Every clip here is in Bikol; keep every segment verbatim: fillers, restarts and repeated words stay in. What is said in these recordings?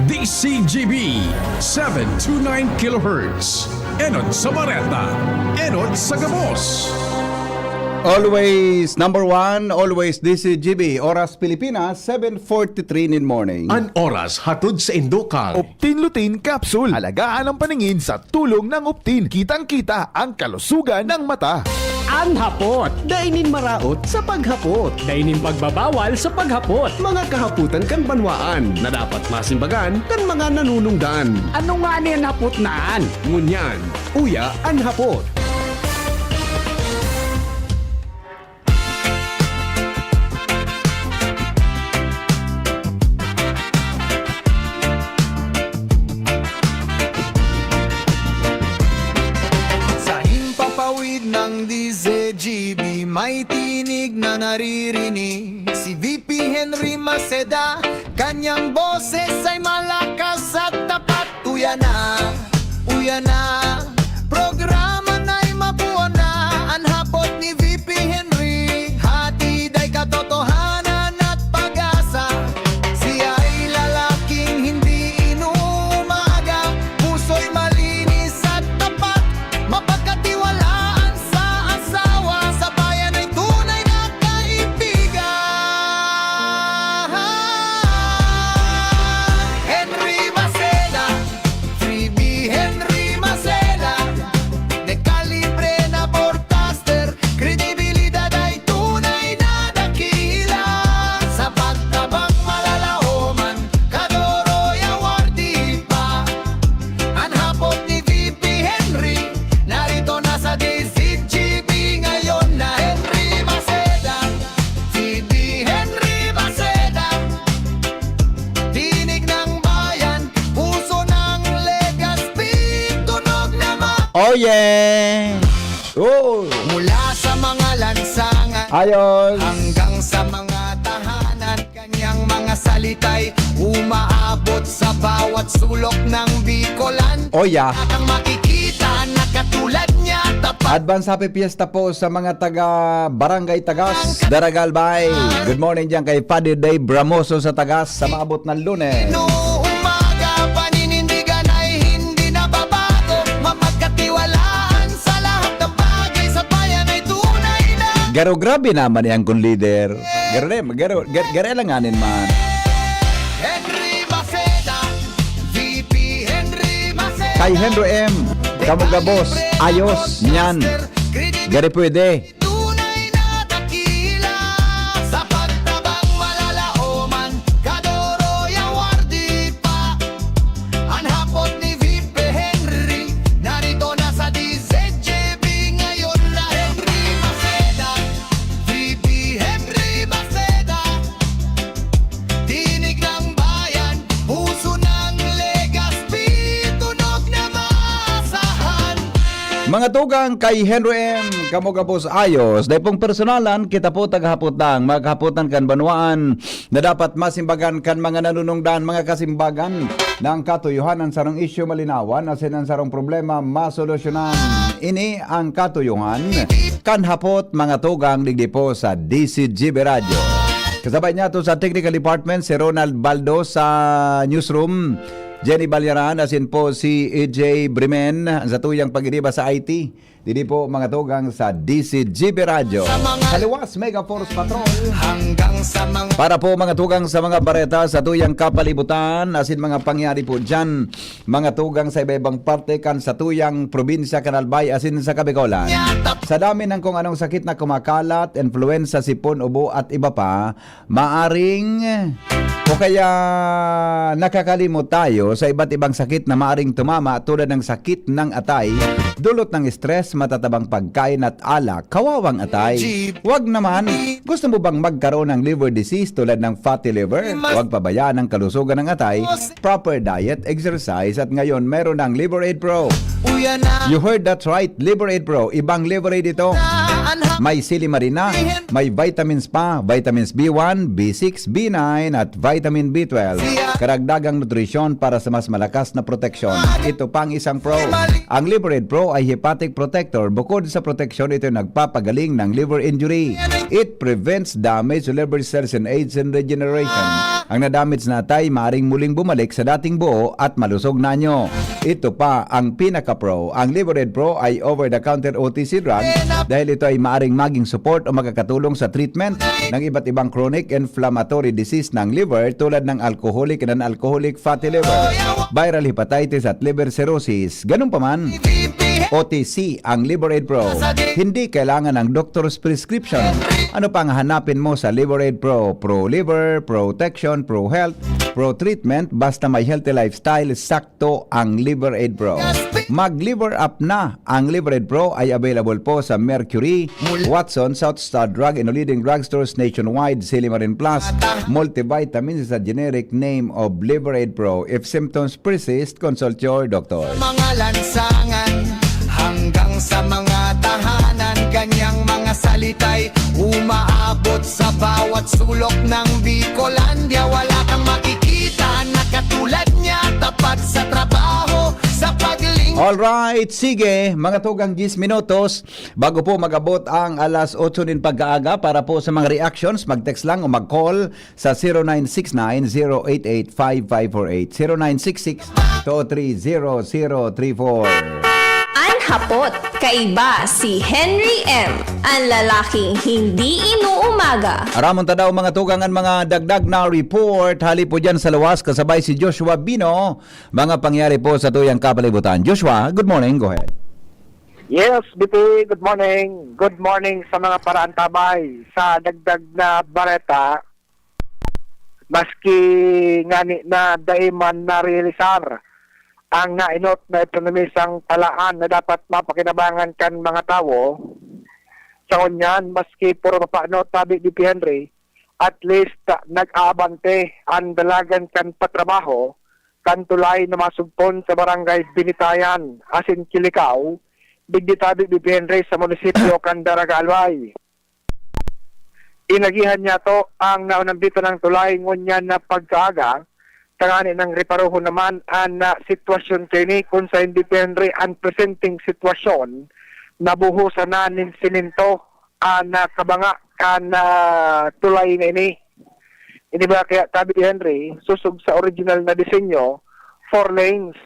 D C G B, seven two nine kilohertz. Enot sa bareta, enot sa gabos. Always number one, always D C G B. Oras Pilipinas, seven forty-three nin morning. An oras hatod sa indokang Optin Lutein Capsule. Alagaan ang paningin sa tulong ng Optin. Kitang-kita ang kalusugan ng mata. An hapot, dai nin maraot sa paghapot. Dai nin pagbabawal sa paghapot. Mga kahapotan kan banwaan na dapat masimbagan kan mga nanunungdan. Ano ngani an hapot na an? Ngunyan, uya an hapot. Sa himpapawid ng D Z G B, may tinig na naririnig si V P Henry Maceda. Kanyang boses ay malakas at tapat. Uya na, uya na, programa na'y mabuo na. An hapot ni V P Henry, hatid ay katotohanan at pag-asa. Siya'y lalaking hindi inuumaga, puso'y malinis at tapat. Mapagkatiwalaan sa asawa, sa bayan ay tunay na kaibigan. Henry Maceda, Freebie Henry Maceda, dekalibre na broadcaster, kredibilidad ay tunay na dakila. Sa pagtabang malalaoman, Kadoroy awardee pa. An hapot ni V P Henry, narito na sa D Z G B ngayon na Henry Maceda. V P Henry Maceda, tinig ng bayan, puso ng Legazpi, tunog na ma- Oh, yeah! Oo! Mula sa mga lansangan Ayos! hanggang sa mga tahanan, kanyang mga salita'y umaabot sa bawat sulok ng Bicolan. Oh, yeah. At ang makikita na katulad niya, tapat. Advance Happy Fiesta po sa mga taga Barangay Tagas, Daraga, Albay. Good morning diyan kay Padre Dave Ramoso sa Tagas sa maabot na Lunes. Inuumaga, paninindigan ay hindi nababago. Mapagkatiwalaan sa lahat ng bagay, sa bayan ay tunay na Garo, grabe naman yan kung leader. Garo, garo, garo, garo lang nganin man. Henry Maceda, V P Henry Maceda. Kay Henry M, kamo gabos, ayos, nyan. Gari pwede. Tunay na dakila, sa pagtabang malalaoman, Kadoroy awardee pa. An hapot ni V P Henry, narito na sa D Z G B ngayon na Henry Maceda, V P Henry Maceda. Tinig ng bayan, puso ng Legazpi, tunog na maasahan. Mga tugang kay Henry M, kamo gabos ayos. Dai pong personalan, kita po tagahapot lang. Mga kahapotan kan banwaan na dapat masimbagan kan mga nanunungdan, mga kasimbagan. Na ang katuyohan, ang sarong isyu malinawan, asin ang sarong problema masolusyonan. Ini ang katuyohan kan hapot, mga tugang, digdi po sa D C G B Radyo. Kasabay niya to sa Technical Department, si Ronald Baldo sa Newsroom, Jenny Balyaran, asin po si E J Bremen, sa tuyang pag-iriba sa I T. Didi po, mga tugang, sa D C G B Radyo. Sa mga Kaliwas, Mega Force Patrol. Hanggang sa mga Para po, mga tugang, sa mga bareta sa tuyang kapalibutan, asin mga pangyari po dyan, mga tugang, sa iba-ibang parte kan sa tuyang probinsya kan Albay asin sa Kabicolan. Sa dami ng kung anong sakit na kumakalat, influenza, sipon, ubo at iba pa, maaring o kaya nakakalimot tayo sa iba't ibang sakit na maaring tumama, tulad ng sakit ng atay, dulot ng stress, matatabang pagkain at alak. Kawawang atay. Wag naman. Gusto mo bang magkaroon ng liver disease tulad ng fatty liver? Wag pabayaan ang kalusugan ng atay. Proper diet, exercise, at ngayon meron ng Liver Aid Pro. Uya na. You heard that right, Liver Aid Pro. Ibang Liver Aid ito. An May silimarina, may vitamins pa, vitamins B one, B six, B nine at vitamin B twelve. Karagdagang nutrisyon para sa mas malakas na proteksyon. Ito pa ang isang pro. Ang Liver Aid Pro ay hepatic protector. Bukod sa proteksyon, ito ay nagpapagaling ng liver injury. It prevents damage to liver cells and aids in regeneration. Ang na-damage na atay maaring muling bumalik sa dating buo at malusog na anyo. Ito pa ang pinaka-pro. Ang Liver Aid Pro ay over-the-counter O T C drug dahil ito ay maaring maging support o makakatulong sa treatment ng iba't ibang chronic inflammatory disease ng liver, tulad ng alcoholic and non-alcoholic fatty liver, viral hepatitis at liver cirrhosis. Ganun pa man, O T C ang Liver Aid Pro. Hindi kailangan ng doctor's prescription. Ano pang hanapin mo sa Liver Aid Pro? Pro liver, protection, pro health, pro treatment, basta may healthy lifestyle, sakto ang Liver Aid Pro. Mag Liver Up na! Ang Liver Aid Pro ay available po sa Mercury, Watson, South Star Drug, and leading drugstores nationwide, Silimarin Plus, multivitamin sa generic name of Liver Aid Pro. If symptoms persist, consult your doctor. Mga lansangan hanggang sa mga tahanan, kanyang mga salita'y umaabot sa bawat sulok ng Bicolandia. Wala kang makikita na katulad niya, tapat sa trabaho, sa pagling Alright, sige, mga tugang diyes minutos bago po magabot ang alas otso nin pagkaaga. Para po sa mga reactions, mag-text lang o mag-call sa zero nine six nine zero eight eight five five four eight, zero nine six six two three zero zero three four. An hapot, kaiba si Henry M, an lalaking hindi inuumaga. Aramon ta daw, mga tugang, an mga dagdag na report hali po dyan sa luwas, kasabay si Joshua Bino. Mga pangyari po sa tuyang kapalibutan. Joshua, good morning. Go ahead. Yes, B P, good morning. Good morning sa mga paraantabay. Sa dagdag na bareta, maski ngani na dai man narealisar ang nainot na ekonomisang talaan na dapat mapakinabangan kan mga tawo, sa ngunyan, maski puro mapano tabi ni Henry, at least, ah, nag-aabante an dalagan kan patrabaho kan tulay na masugpon sa Barangay Binitayan asin Kilikao, digdi tabi ni Henry, sa munisipyo kan Daraga Albay. Inagihan niyato ang naunambitan ng tulay ngunyan na pagkaaga, tangani nang reparohon naman an, ah, sitwasyon kaini kun saen depende an presenteng sitwasyon, nabuhosan na nin semento an, ah, kabanga kan, ah, tulay na ini. Ini ba kaya tabi ni Henry, sosog sa original na disenyo, four lanes.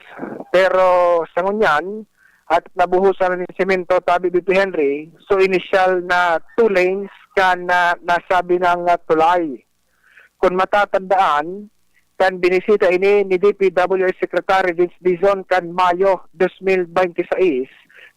Pero sa ngunyan, at nabuhosan na nin semento tabi ni Henry, so initial na two lanes kan, ah, nasabi nang, ah, tulay. Kun matatandaan, kan binisita ini ni D P W H Secretary Vince Dizon kan Mayo dos mil binte seis,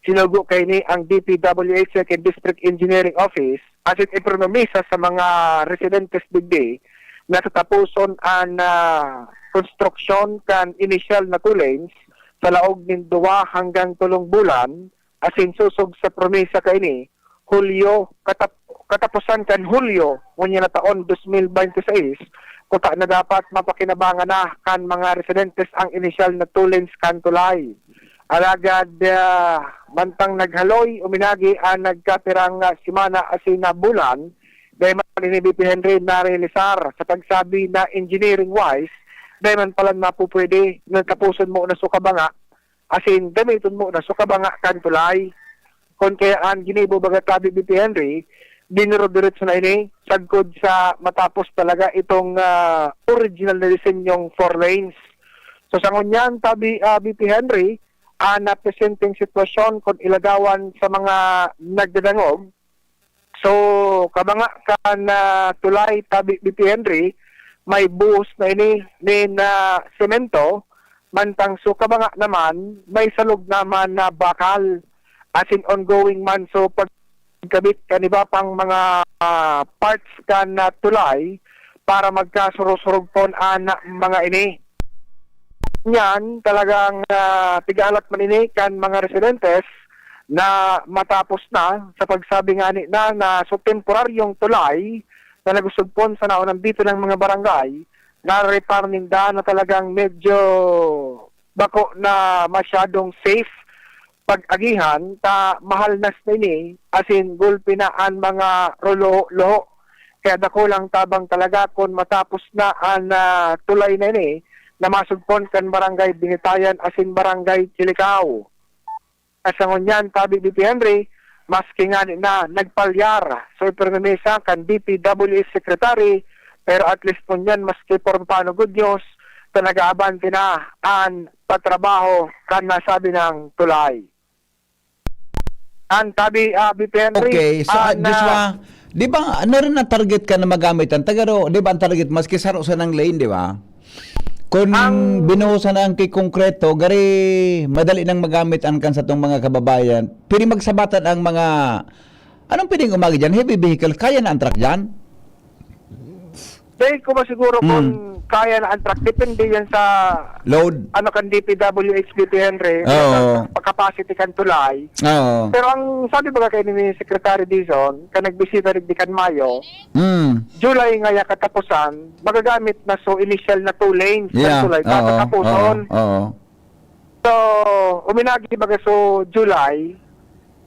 sinugo kaini ang D P W H Second District Engineering Office asin ipromisa sa mga residentes digdi na tataposon an, ah, konstruksyon kan inisyal na two lanes sa laog nin duwa hanggang tolong bulan, asin sosog sa promisa kaini, Hulyo, katap-, kataposan kan Hulyo ngunyan na taon dos mil binte seis, kuta na dapat mapakinabangan na kan mga residentes ang inisyal na two lanes kan tulay. Alagad, ah, mantang naghaloy, uminagi an nagkapirang, ah, semana asin na bulan, dai man ini, B P Henry, narealisar. Sa pagsabi na engineering-wise, dai man pala mapupwede na taposon mo na so kabanga, asin gamiton mo na so kabanga kan tulay. Kun kaya an ginibo baga tabi, B P Henry, diniro-diretso na ini sagkod sa matapos talaga itong, ah, original na disenyong four lanes. So, sa ngunyan, tabi, ah, B P Henry, ang napresenteng sitwasyon kun ilagawan sa mga nagdadangog, so, kabanga kan, ah, tulay tabi, B P Henry, may buhos na ini nin, ah, semento, mantang so kabanga naman, may salog naman na bakal. Asin ongoing man so pagkabit kan iba pang mga, ah, parts kan, ah, tulay para magkasurusurugpon an mga ini. Nyan, talagang, ah, pigahalat man ini kan mga residentes na matapos na, sa pagsabi ngani na, na so temporaryong tulay na nagusugpon sa naunambiton na mga barangay, narerepar ninda na talagang medyo bako na masyadong safe pag-agihan, ta mahalnas na ini, asin gulpi na an mga rolo-, loho. Kaya dakulang tabang talaga kun matapos na an, ah, tulay na ini na masugpon kan Barangay Binitayan asin Barangay Chilicao. Sa ngunyan, tabi ni P Henry, maski ngani na nagpalyar so Prime Minister kan D P W H Secretary, pero at least ngunyan, maski por paano good news, ta nag-aabante na an patrabaho kan nasabi nang tulay. An tabi, ah, B P Henry, Okay, so, ah, an, ah, Joshua, di ba, ano rin ang target ka na magamit ang tagaro? Di ba ang target, maski saro sa nang lane, di ba? Kung Ang binuhusan na ang kikongkreto, gari, madali nang magamit ang kan satong mga kababayan. Pwede magsabatan ang mga, anong pwedeng umagi dyan? Heavy vehicle, kaya na ang truck dyan? Dahil ko ba siguro kung Mm. kaya na ang truck, depende yan sa Load. ano kan D P W H, B P Henry, Oo. sa capacity kan tulay. Oo. Pero ang sabi baga kay ni Secretary Dizon, ka nagbisita rin di kan Mayo, Mm. July nga ya katapusan, magagamit na so initial na two lanes kan Yeah. tulay, Oo. katapusan. Oo. Oo. So, uminagi baga so July,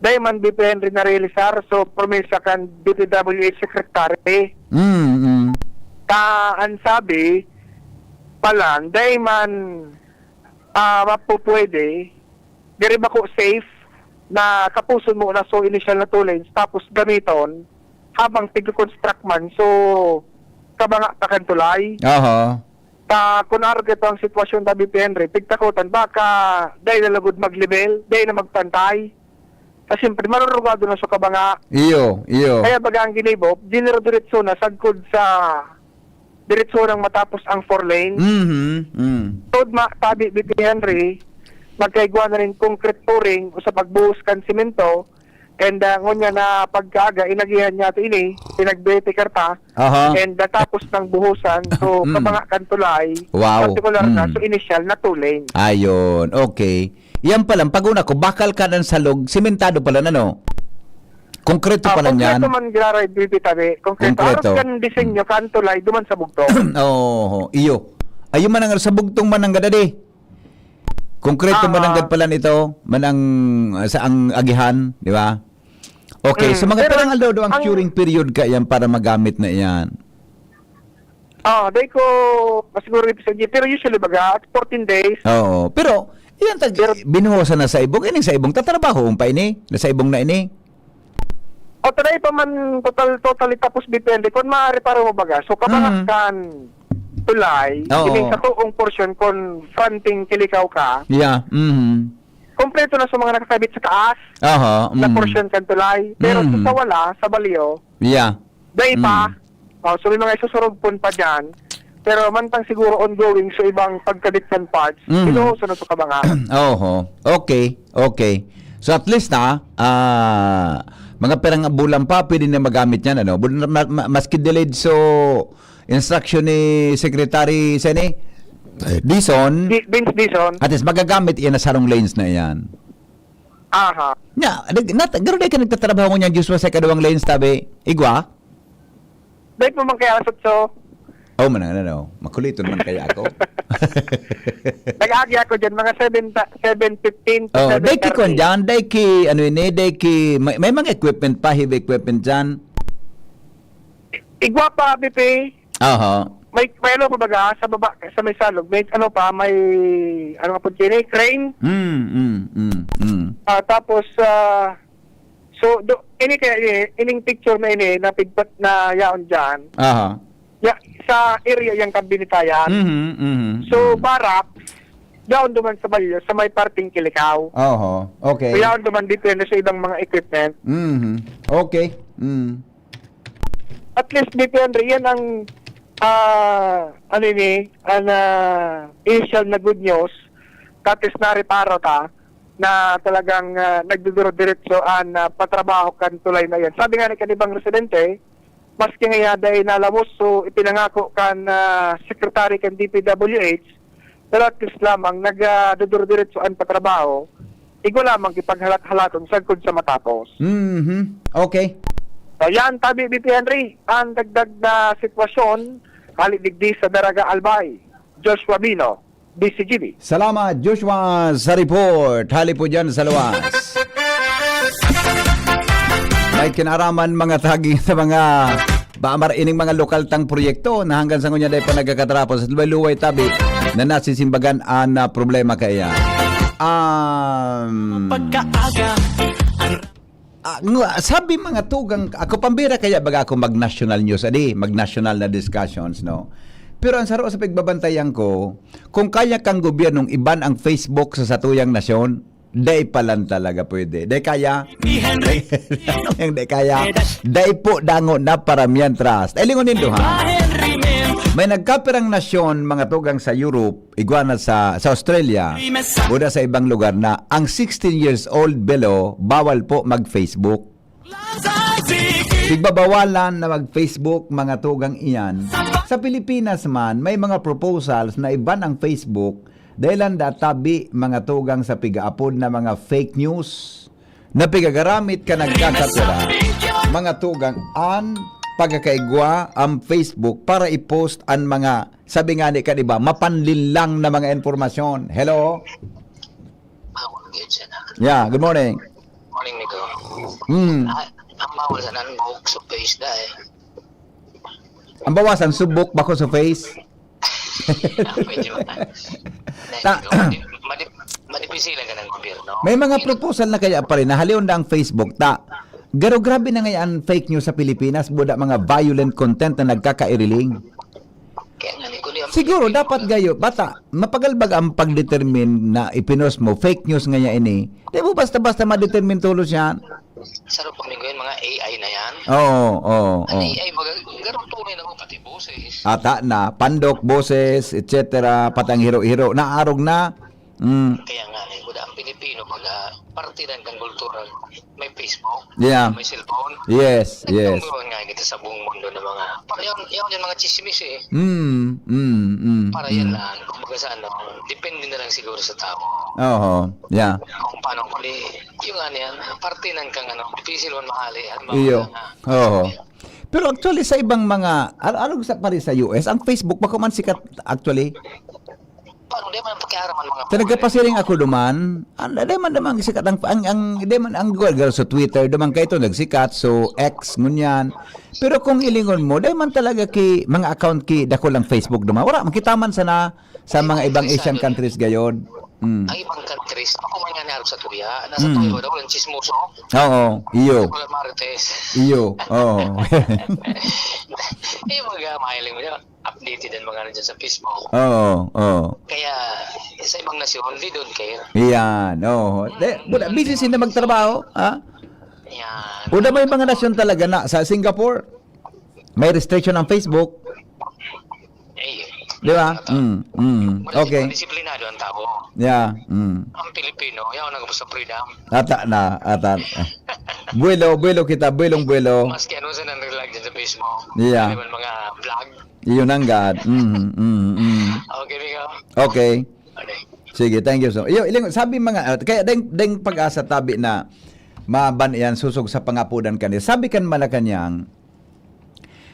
dai man B P N rin narealisar, so promesa kan D P W H Secretary. Mm, mm. Ta, an sabi, palan, dai man, ah, mapupwede, diri bako safe na kapuson mo na so initial na two lanes, tapos gamiton habang tig-construct man, so kabanga pa kan tulay. Aha. Ta, kun arog ito ang sitwasyon, tabi P Henry, pigtakotan, baka dai na lugod maglibel, dai na magpantay. Ta siyempre, marurugado na sa kabanga. Iyo, iyo. Kaya baga ang ginibo, dinirediretso na sagkod sa diretso nang matapos ang four lane. Mhm, mm. Tod ma, tabi, B P Henry, magkaigwa na rin concrete pouring o sa pagbuhos kan simento, and, ah, ngunya na pagkaaga, inagihan niya ito ini, pinagbete karta, Aha. and, ah, tapos ng buhusan, so, Mm. kabanga kan tulay, Wow. partikular na, Mm. so, initial na two lane. Ayun, okay. Yan pala, pag una ko, bakal ka ng salog, simentado pala na, no? Konkreto Ah, pala konkreto niyan. man, Gira Ray, Bibi, tabi. Konkreto. Konkreto. Arog kan disenyo, kan tulay, duman sa bugtong. Oo, iyo. Ayun man ang sa bugtong man ang gadadi. Konkreto Ah, man ang ah. gad pala nito, man ang, ah, sa ang agihan, di ba? Okay, Mm, so mga pero pirang aldaw daw ang ang curing period ka yan para magamit na yan? Ah, dai ko masiguro ni P C G, pero usually baga, at fourteen days. Oo, pero yan tag Pero binuhosan na sa ibong, ining sa ibong tatrabahoon pa ini, na sa ibong na ini. O, taray pa man, total, totally tapos depende kung maaari para mo baga. So, kabanga Mm. kan tulay, Oo. ining sa tuong porsyon, kung fronting Kilicao ka, Yeah, mhm. kompleto na sa mga nakakabit sa taas Aha, na mm. porsyon kan tulay. Pero Mhm. sa wala, sa Balyo, Yeah. dai pa. Mm. Oh, so, may mga isusurog pon pa dyan. Pero mantang siguro ongoing sa ibang pagkabit kan parts, Mhm. ito, sunod sa kabanga. Oho. Okay, okay. So, at least, ha, ah, mga pirang bulan pa, pwede na magamit yan, ano? Bu-, ma-, ma-, maski delayed so instruction ni Secretary Seni Dizon, Di-, Vince Dizon. at least magagamit iyan na sarong lanes na iyan. Aha. Nya, nag-, nat-, garo di ka nagtatrabaho ngunyan, Joshua, sa ikadawang lanes, tabi? Igwa? Dahil po man kaya alas otso. Oh, manang, ano, no? Makuliton man kaya ako. Nag-agi ako dyan, mga seven ta-, seven fifteen to Oh, dai ki kwan seven thirty. dyan, dai ki, ano ini, dai ki, may, may mga equipment pa, heavy equipment dyan. Igwa pa, B P. Aha. May, may ano pa baga, sa baba, sa may salog, may ano pa, may, ano nga po, yun eh, crane. Mm, mm, mm, mm. Ah, tapos, ah, so, do, ini kaya, ini, ining picture na ini, na pigpat na yaon dyan. Aha. Ya, sa area yang Kabinitayan. Mhm, mhm, So, mhm. barracks, yaon duman sa Balyo, sa may parting Kilicao. Oho, okay. So, yaon duman depende sa ibang mga equipment. Mhm. Okay. Mm. At least, B P Henry, yan ang, ah, ano ini, ang, ah, initial na good news. That is, nareparo ta na talagang, ah, nagduduro-diretso an, ah, patrabaho kan tulay na yan. Sabi nga ni kanibang residente, maski nga dai nalamos, so ipinangako kan, ah, secretary kan D P W H, pero at least lamang nag, ah, duduro-diretso an patrabaho, igwa lamang ipaghalat-halaton sagkod sa matapos. Mhm. Okay. So, yan, tabi, B P Henry, ang dagdag na sitwasyon, hali digdi sa Daraga Albay, Joshua Bino. D C G B. Salamat, Joshua, sa report. Hali po dyan sa luwas. May kinaraman mga tagi sa mga baamar ining mga lokal tang proyekto na hanggang sa ngunya dahil pa nagkakatrapos at luway-luway tabi na nasisimbagan an ah, problema kaya. Um, Pagkaaga, Ah, nga, sabi mga tugang, ako pambira kaya baga ako mag-national news, adi, mag-national na discussions, no? Pero ang saro sa pagbabantayan ko, kung kaya kang gobyernong iban ang Facebook sa satuyang nasyon, day pa lang talaga pwede. Day kaya? Henry, Ang day kaya? Day po dango na para mientras. Ay, lingon nindo, ha? Henry Mem, May nagkapirang nasyon, mga tugang sa Europe, igwa na sa, sa Australia, Mesa, o na sa ibang lugar na ang sixteen years old below, bawal po mag-Facebook. Lazar Ziggy, Pigbabawalan na mag-Facebook, mga tugang iyan. Sa Pilipinas man, may mga proposals na iban ang Facebook dahil ang databi, mga tugang sa pigaapod na mga fake news na pigagaramit ka nagkakatira, mga tugang an pagkakaigwa ang Facebook para i-post an mga, sabi nga ni ka, di ba, mapanlinlang na mga impormasyon. Hello? Bawal gyud siya na. Yeah, good morning. Morning, Nico. Hmm. Ah, ang bawal sa nan, buhok sa face da eh. Ang bawasan, subok bako sa face. Ah, pwede mo. Ta- Madip, madipisilan ka ng gobyerno. May mga proposal na kaya pa rin, nahaliw na ang Facebook, ta. Garo grabe na ngayon ang fake news sa Pilipinas, buda mga violent content na nagkakairiling. Kaya nga, Nico, di ang Siguro, Pilipino dapat ka. Gayo, bata, mapagal baga ang pag-determine na ipinost mo, fake news nga niya ini. Di mo basta-basta ma-determine tulos yan. Sa rupang Nico, yung mga A I na yan. Oo, oo, Ang oo. A I, baga, ganun tunay na mo, pati boses. Ata na, pandok, boses, et cetera, pati ang hiro-hiro, naarog na. Mm. Kaya nga, Nico, ang Pilipino, baga, parte rin kang kultura. May Facebook, Yeah. may cellphone. Yes, yes. Nagtungguan nga kita sa buong mundo ng mga, para yun, yun yung mga chismis eh. Mm, mm, mm. Para mm. Yan lang, kumbaga sa ano, depende na lang siguro sa tao. Oo, yeah. Kung paano ko di, yung ano yan, parte ng kang ano, difícil man mahali. Ano ba Iyo. Mga, Oo. Pero actually, sa ibang mga, al- alog sa pa rin sa U S, ang Facebook, bako man sikat actually. Paano di man pakiaraman mga Talaga pasiring ako duman. Ang, di man naman sikat ang, ang, ang, di man ang Google sa Twitter, duman kayo ito nagsikat, so X, ngunyan. Pero kung ilingon mo, di man talaga ki, mga account ki, dako lang Facebook duman. Wala, makita man sana sa mga ibang Asian countries gayod. Mm. Ang ibang countries, ako man nga niarog sa tuya, nasa Mm. tuya ba daw, walang chismoso, Oo, iyo. walang marites. Iyo, oo. Eh, mga mahiling mo yan, updated ang mga nandiyan sa Facebook. Oo, oo. Kaya, sa ibang nasyon, they don't care. Yan, oo. De, buda, busy sila magtrabaho, ha? Yan. Buda may mga nasyon talaga na sa Singapore, may restriction ang Facebook. Eh, Di ba? Mm, mm. Wala Okay. Disiplinado ang tao. Yeah. Mm. Ang Pilipino, yaw na sa freedom. Ata na, ata. Buelo, buelo kita, buelong buelo. Maski ano sa nang-relag dyan sa Facebook. Yeah. Ano man mga vlog. Iyon ang God. Mm, mm, mm. Okay, Miko. Okay. Okay. Sige, thank you so. Iyo, iling, sabi mga, uh, kaya deng, deng pag-asa tabi na maban iyan susog sa pangapudan kanila. Sabi kan Malacanang,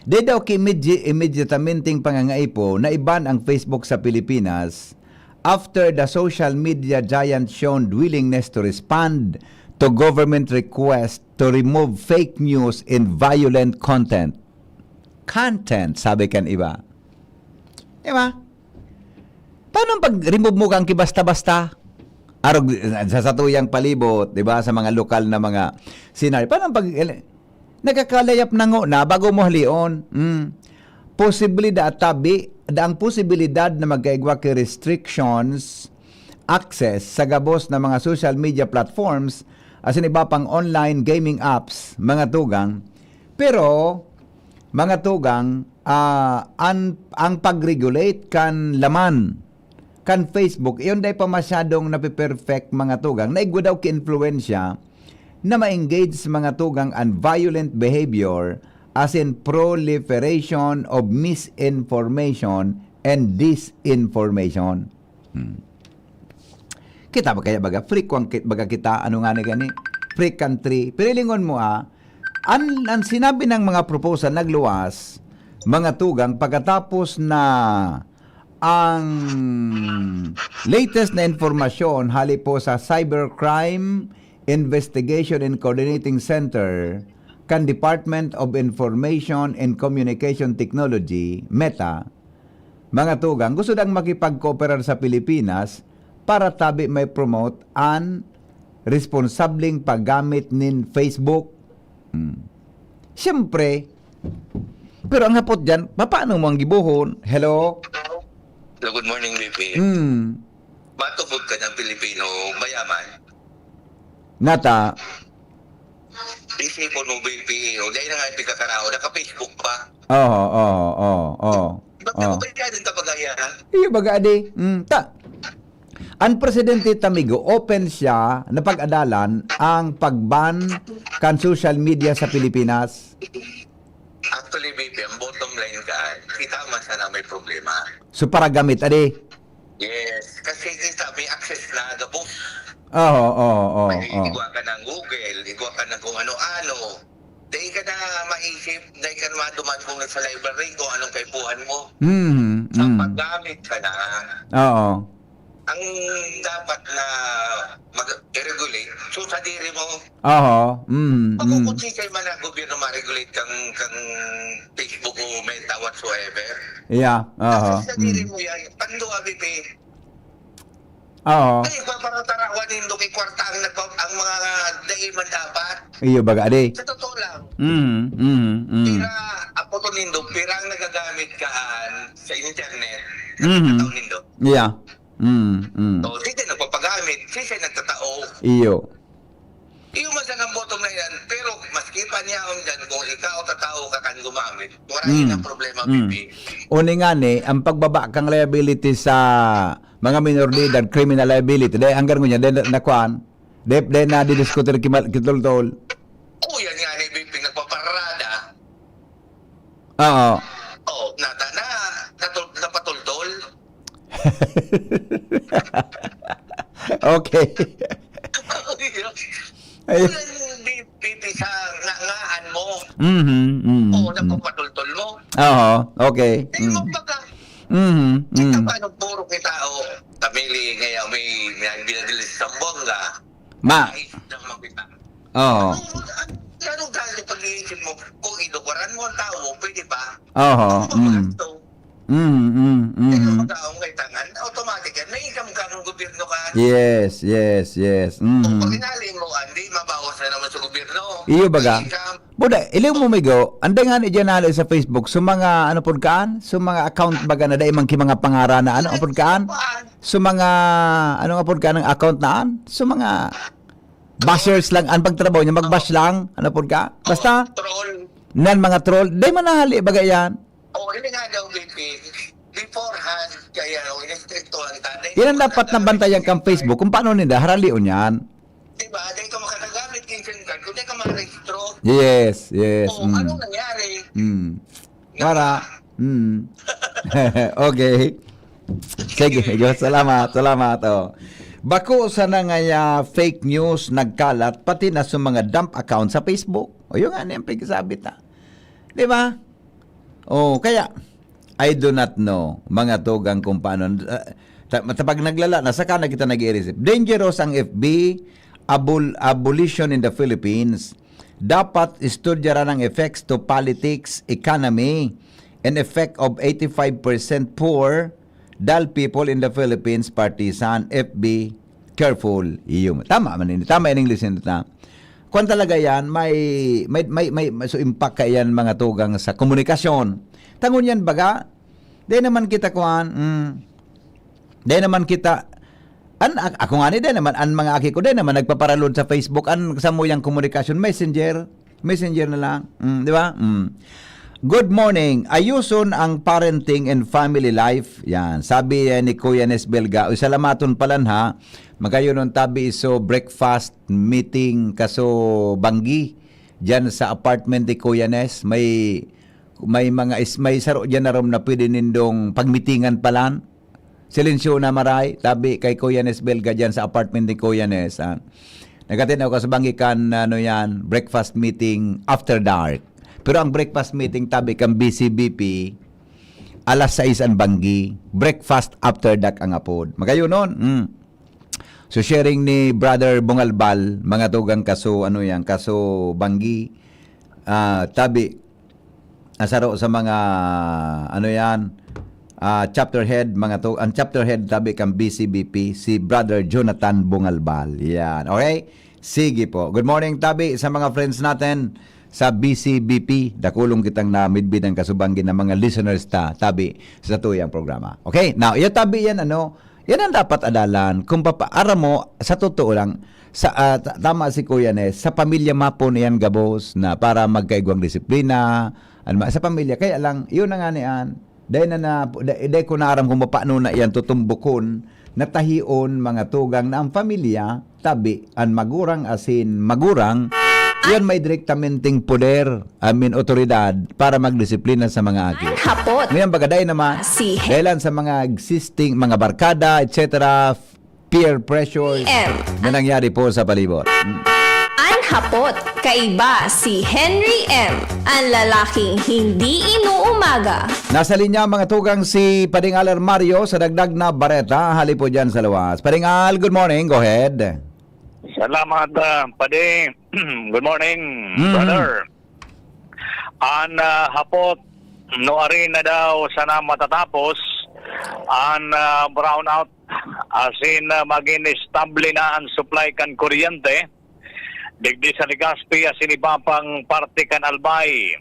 di daw ki immedi- immediatamenteng pangangaipo na iban ang Facebook sa Pilipinas after the social media giant shown willingness to respond to government request to remove fake news and violent content. Content, sabi kan iba. Di ba? Paano pag remove mo kang kibasta-basta? Arog sa satuyang palibot, di ba? Sa mga lokal na mga senaryo. Paano pag nagkakalayap na ngo na bago mo halion? Mm. Posibilidad, tabi, da ang posibilidad na magkaigwa kay restrictions, access sa gabos na mga social media platforms, asin iba pang online gaming apps, mga tugang. Pero, mga tugang, ah, an, ang pag-regulate kan laman kan Facebook, iyon dai pa masyadong nape-perfect, mga tugang, na igwa daw ki-influensya na ma-engage, mga tugang, an violent behavior, as in proliferation of misinformation and disinformation. Hmm. Kita ba kaya baga? Frequent kit-, baga kita, ano nga ni gani? Frequently. Pero ilingon mo, ah, an, an sinabi ng mga proposal nagluwas, mga tugang, pagkatapos na Ang latest na impormasyon hali po sa Cybercrime Investigation and Coordinating Center kan Department of Information and Communication Technology, meta, mga tugang, gusto dang makipagkooperar sa Pilipinas para tabi may promote an responsableng paggamit nin Facebook. Hmm. Siyempre, pero ang hapot dyan, paano mo ang gibohon? Hello? So, good morning, B P. Hmm. Matubod ka ng Pilipino, mayaman. Nata. Isipon mo, B P, o dahil na nga yung pagkakaraho, naka-Facebook pa. Oo, oo, oo, oo. Ba't Oh. ako ba yan ang kabagayan? Iyo baga, adi. Mm, ta. Ang presidente tamigo, open siya na pag-adalan ang pag-ban kan social media sa Pilipinas. Actually, B P, ang bottom line ka, kita man sana may problema. So, para gamit, adi. Yes, kasi kita may access na gabos. Oo, oo, oo, May oo. igwa ka ng Google, igwa ka ng kung ano-ano. Dahil ka na maisip, dahil ka na maduman kung sa library, kung anong kaipuhan mo. Hmm, Sa hmm. paggamit ka na, Oo. ang dapat na mag-regulate, so sadiri mo, Oo. Mm, mm. Makukutsisay man ang gobyerno ma-regulate kang, kang Facebook o Meta whatsoever. Yeah. Oo. Kasi sadiri Mm. mo yan. Pando, A B P. Oo. Ay, paparang tarawan nindo kay kwarta ang, nagpa, ang mga daiman dapat. Iyo baga, adi. Sa totoo lang. Mm, mm, mm. Pira, apo to nindo, pira ang nagagamit kaan sa internet. Mhm. Nagtatao nindo. Yeah. Mm, mm. So, sisay nagpapagamit, sisay nagtatao. Iyo. Iyo man sa bottom na yan, pero maski pa niya ang dyan, kung ikaw tatao ka kan gumamit, wala Mm. yun ang problema, Mm. B P. Uni nga ni, ang pagbaba kang liability sa mga minor de edad, criminal liability, dahil hanggang ngunyan, dahil nakuan, dahil, dahil nadidiskutir kimal-, kitultol. Oo, yan nga ni B P, nagpaparada. Oo. Oo, nata na, natul, napatultol. Okay. Ay. Ulan, B P, sa nga, ngaan mo. Mhm, mhm, Oo, mhm. napapatultol mo. Oo, okay. Di mo Mm. pagka, Mhm, kita mhm. pa nung puro kita o pamili, ngayon may, may binadili sa Zamboanga. Ma. Ay, lang makita. Oo. Ano, ano, ano dahil pag-iisip mo, kung inukuran mo ang tao, pwede ba? Oo. Ano ba Mm. gusto? Mm, mm, Kaya mm. magkaong kaitangan, automatic yan. May income ka ng gobyerno ka. Yes, yes, yes. Kung Mhm. pag inali mo, hindi, mabawas na naman sa gobyerno. Iyo baga? May income. Buda, iliw mo migo, ang dangan ni Janali sa Facebook, so mga ano pod kaan, so mga account baga na dai man ki mga pangaran na ano, apod kaan? So mga, ano nga pod kaan ang account na an? So mga bashers lang, ang pagtrabaho niya, mag-bash lang, ano pod ka? Basta, Troll. nan mga troll, dai man nahali baga yan. O, hindi nga daw, B P. Beforehand, kaya, o, in-stricto ang tatay. Yan ang dapat nabantayan kang Facebook, kung paano nila haralion yan. Diba? Dahil ka makakagamit yung SIM card, kung di ka marehistro. Yes, yes. O, Mm. anong nangyari? Mm. Para, mm. Okay. Sige, sige. Salamat, salamat. Oh. Bako sana nga ya fake news nagkalat, pati na sa mga dump account sa Facebook. O, yun nga niyang pagsabi ta. Di ba? Oh, kaya, I do not know, mga tugang, kung paano. Ah, ta-, ta-, pag naglala na, saka na kita nag-i-receive. Dangerous ang F B, abol-, abolition in the Philippines. Dapat estudyaran ang effects to politics, economy, and effect of eighty-five percent poor, dull people in the Philippines, partisan, F B, careful. Iyo. Tama man ini. Tama ining lesson na. Kwan talaga yan, may, may, may, may, may, so impact ka yan, mga tugang sa komunikasyon. Tangon yan, baga, di naman kita kwan, mm, di naman kita, an, a-, ako nga ni, di naman, an mga aki ko, di naman nagpaparalod sa Facebook, an samuyang komunikasyon, messenger, messenger na lang, mm, di ba? Mm. Good morning. Ayuson ang parenting and family life. Yan. Sabi, eh, ni Kuya Nes Belga, "Uy, salamaton palan ha. Magayon ang tabi iso breakfast meeting kaso banggi. Diyan sa apartment ni Kuya Nes, may, may mga is-, may saro diyan na room na pwede nindong pagmitingan palan." Silensyo na maray, tabi kay Kuya Nes Belga diyan sa apartment ni Kuya Nes, ah. Nagkatinaw ka sa banggi kan, ano yan, breakfast meeting after dark. Pero ang breakfast meeting tabi kan B C B P, alas sais an banggi, breakfast after dark ang apod. Magayon nun. Mm. So, sharing ni Brother Bungalbal, mga tugang, kaso, ano yan, kaso banggi, ah, tabi, asaro sa mga, ano yan, ah, chapter head, mga tu-, ang chapter head, tabi, kan B C B P, si Brother Jonathan Bungalbal. Yan, okay? Sige po. Good morning, tabi, sa mga friends natin sa B C B P. Dakulong kitang namidbid ang kasubanggi ng mga listeners ta, tabi, sa tuyang programa. Okay? Now, iyo tabi yan, ano, yan ang dapat adalan. Kung papa-, aram mo, sa totoo lang, sa, ah, ta-, tama si Kuya Nes, sa pamilya mapon yan gabos na para magkaigwang disiplina, ano ma-, sa pamilya. Kaya lang, yun na nga ni an, dahil na, na, dahil, dahil ko naaram kung paano na yan tutumbukon, natahion, mga tugang, na ang pamilya, tabi, an magurang asin magurang, yan may direktamenteng poder, I mean, otoridad para magdisiplina sa mga aki. An hapot. Ngayon, baga dahil naman, Si He- dahil sa mga existing, mga barkada, et cetera, peer pressures M. na nangyari po sa palibot. Mm. An hapot, kaiba si Henry M, ang lalaking hindi inuumaga. Nasa linya, mga tugang, si Pading Al Armario sa dagdag na bareta, hali po dyan sa luwas. Pading Al, good morning. Go ahead. Salamat, ah, Padi. Good morning, Mm. brother. An, ah, hapot, nuarin na daw sana matatapos an, ah, brownout, asin, ah, magin estable na an supply kan kuryente digdi sa Legazpi asin iba pang parte kan Albay.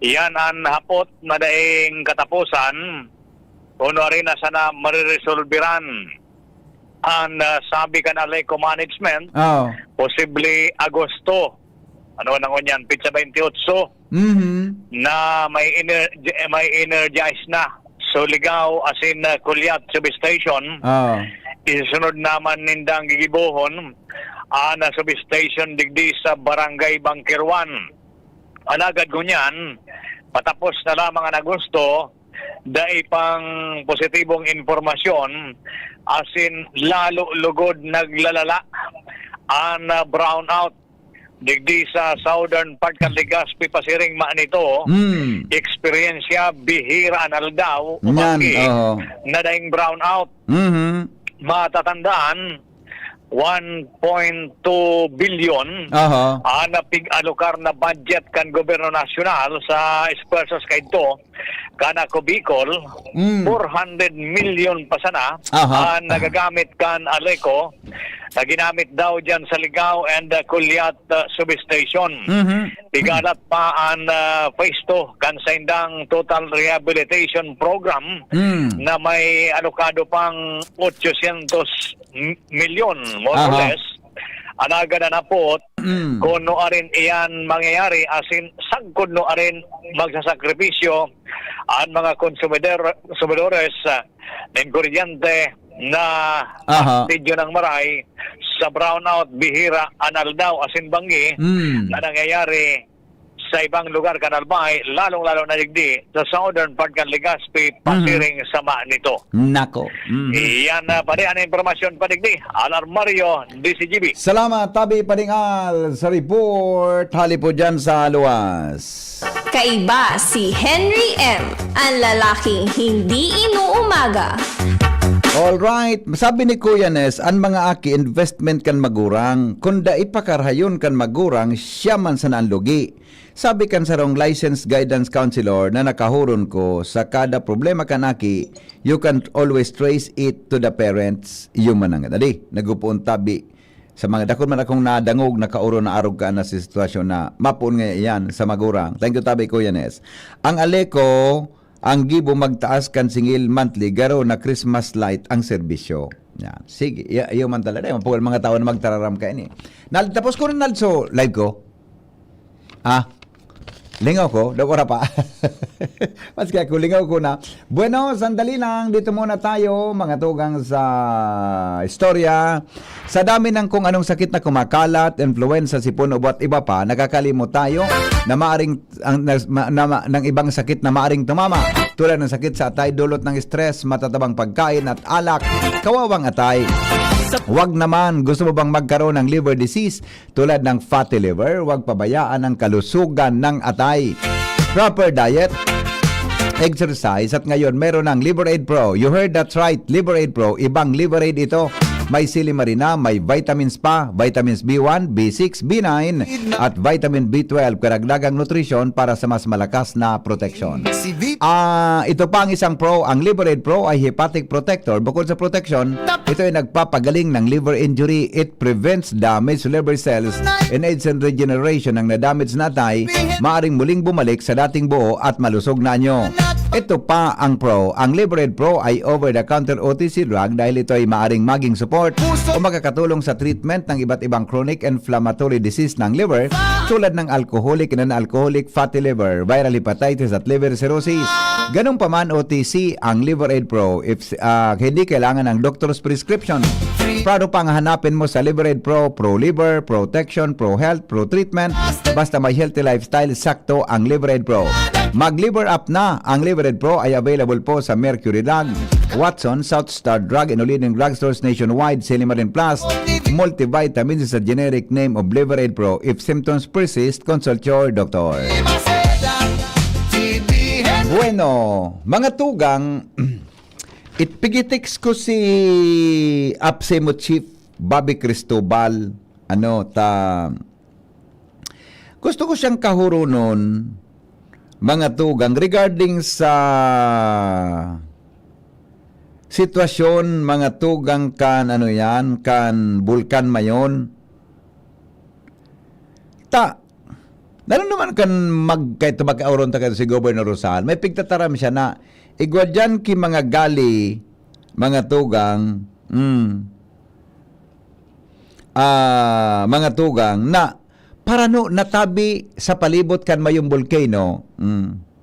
Iyan an hapot na daing kataposan, kun nuarin na sana mariresolberan an, ah, sabi kan Aleco Management, Oo. posible Agosto. Ano na ngunyan? Petsa twenty-eight Mhm. na may ener-, may energize na. So, Ligao asin, ah, Culiat Substation. Oo. Isusunod naman nindang gigibohon an, ah, substation digdi sa Barangay Bangkeruan. Alagad ngunyan, patapos na lamang an Agosto, dai pang positibong impormasyon, asin lalo lugod naglalala an, ah, brownout digdi sa southern part kan Legazpi pasiring man ito. Hmm. Eksperyensya, bihira an aldaw o Nyan, banggi oo. na daing brownout. Mhm. Matatandaan, one point two bilyon Aha. an pig-alokar na budget kan gobyerno nasyonal sa esfuerzos kaidto kan Ako Bicol, Mm. four hundred million pa sana Aha. an nagagamit kan Aleco na ginamit daw diyan sa Ligao and, uh, Culiat, uh, substation. Mhm. Igalat pa an, uh, phase two kan saindang total rehabilitation program Mm. na may alokado pang ochocientos milyon, more or Aha. less. Alagad an hapot, Mm. kun nuarin iyan mangyayari, asin sagkod nuarin magsasakripisyo an mga konsumidor-, konsumidores, ah, nin kuryente na Aha. fastidyo nang maray sa brownout, bihira an aldaw asin banggi Mm. na nangyayari sa ibang lugar kan Albay, lalong-lalo na digdi sa southern part kan Legazpi, Mhm. pasiring sama nito. Nako. Mhm. Iyan na, pare, ang impormasyon pa digdi. Al Armario, D C G B. Salamat, tabi, Pading Al, sa report. Hali po dyan sa luwas. Kaiba si Henry M, ang lalaking hindi inuumaga. Alright, sabi ni Kuya Nes, an mga aki investment kan magurang. Kun dai pakarahayon kan magurang, siya man sana an lugi. Sabi kan sarong licensed guidance counselor na nakahuron ko, sa kada problema kan aki, you can always trace it to the parents. Iyo man ang, adi, nagpoon tabi sa mga dakul man akong nadangog, nakaoron na arog ka na sa sitwasyon na mapoon nga iyan sa magurang. Thank you, tabi, Kuya Nes. Ang Aleco, ang gibo magtaas kan singil monthly, garo na Christmas light ang serbisyo. Yan. Sige, iya, iyo man talaga. Yung mga tao na magtararam ka ini. Nal-, tapos ko na, Nalso, live ko. Ah, lingaw ko, da, wala pa. Maski ako, lingaw ko na. Bueno, sandali lang. Dito muna tayo, mga tugang sa istorya. Sa dami ng kung anong sakit na kumakalat, influenza, sipon, ubo at iba pa, nakakalimot tayo na maaring ang, na, ma, na, ma, ng ibang sakit na maaring tumama, tulad ng sakit sa atay, dulot ng stress, matatabang pagkain at alak, kawawang atay. Wag naman, gusto mo bang magkaroon ng liver disease tulad ng fatty liver? Wag pabayaan ang kalusugan ng atay. Proper diet, exercise, at ngayon meron ng Liver Aid Pro. You heard that right, Liver Aid Pro. Ibang Liver Aid ito. May silimarina, may vitamins pa, vitamins B one, B six, B nine, at vitamin B twelve. Karagdagang nutrisyon para sa mas malakas na proteksyon. Ah, ito pa ang isang pro. Ang Liver Aid Pro ay hepatic protector. Bukod sa proteksyon, ito ay nagpapagaling ng liver injury. It prevents damage to liver cells and aids in regeneration. Ang na-damage na atay, maaring muling bumalik sa dating buo at malusog na anyo. Ito pa ang pro. Ang Liver Aid Pro ay over-the-counter O T C drug dahil ito ay maaring maging support o makakatulong sa treatment ng iba't ibang chronic inflammatory disease ng liver, tulad ng alcoholic and non-alcoholic fatty liver, viral hepatitis at liver cirrhosis. Ganun pa man, O T C ang Liver Aid Pro if, ah, hindi kailangan ng doctor's prescription. Prado pang hanapin mo sa Liver Aid Pro, pro liver, protection, pro health, pro treatment. Basta may healthy lifestyle, sakto ang Liver Aid Pro. Mag-Liver Up na. Ang Liver Aid Pro ay available po sa Mercury Drug, Watson, South Star Drug, and leading drugstores nationwide, Silimarin Plus, multivitamins sa generic name of Liver Aid Pro. If symptoms persist, consult your doctor. Bueno, mga tugang, it pigitext ko si APSEMO Chief Bobby Cristobal, ano, ta, gusto ko siyang kahurunon, mga tugang, regarding sa sitwasyon, mga tugang, kan, ano yan, kan Bulkan Mayon. Ta, lalo naman kan mag-, kahit mag-auron ta kayo si Governor Rosal, may pigtataram siya na igwa diyan ki mga gali, mga tugang, mm, ah, mga tugang, na parano natabi sa palibot kan mayong volcano, mm.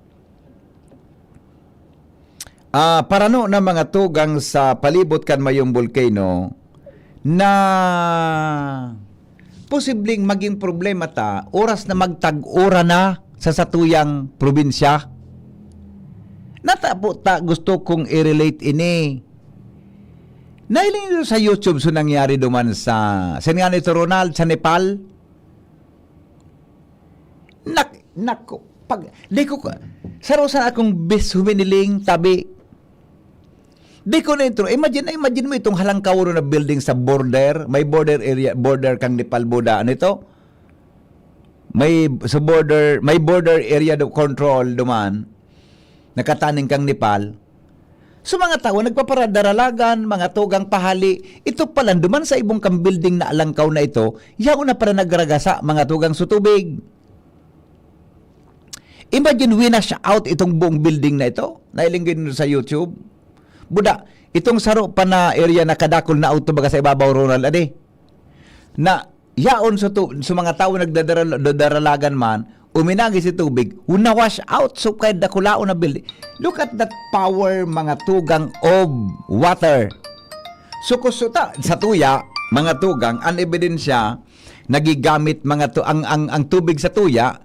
Ah, parano na mga tugang sa palibot kan mayong volcano na posibleng maging problema ta oras na magtag-uran na sa satuyang probinsya. Natapo ta, gusto kong i-relate ini. Nahiling niyo sa YouTube so nangyari duman sa, saan nga nito, Ronald? Sa Nepal? Nak-, nako, pag, di ko ka, saro sa akong bis huminiling, tabi, di ko na intro. Imagine, imagine mo itong halangkaw na building sa border, may border area, border kang Nepal, Buda, ano ito? May, sa border, may border area do, control duman, nakataning kang Nepal. So, mga tawo, nagpaparadaralagan, mga tugang pahali, ito pala, duman sa ibong kang building na alangkaw na ito, yaon na pala nagragasa, mga tugang sa tubig. Imagine, winash out itong buong building na ito. Nailing din sa YouTube. Buda, itong saro pa na area na kadakol na auto baga sa ibabaw, Ronald, adi. Na, yaon sa tu-, sa mga tawo nagdadara-, dadaralagan man, uminagi si tubig, na-wash out, so kaya dakulaon na building. Look at that power, mga tugang, of water. So, kusuta, sa tuya, mga tugang, ang ebidensya, nagigamit mga tu-, ang, ang, ang tubig sa tuya,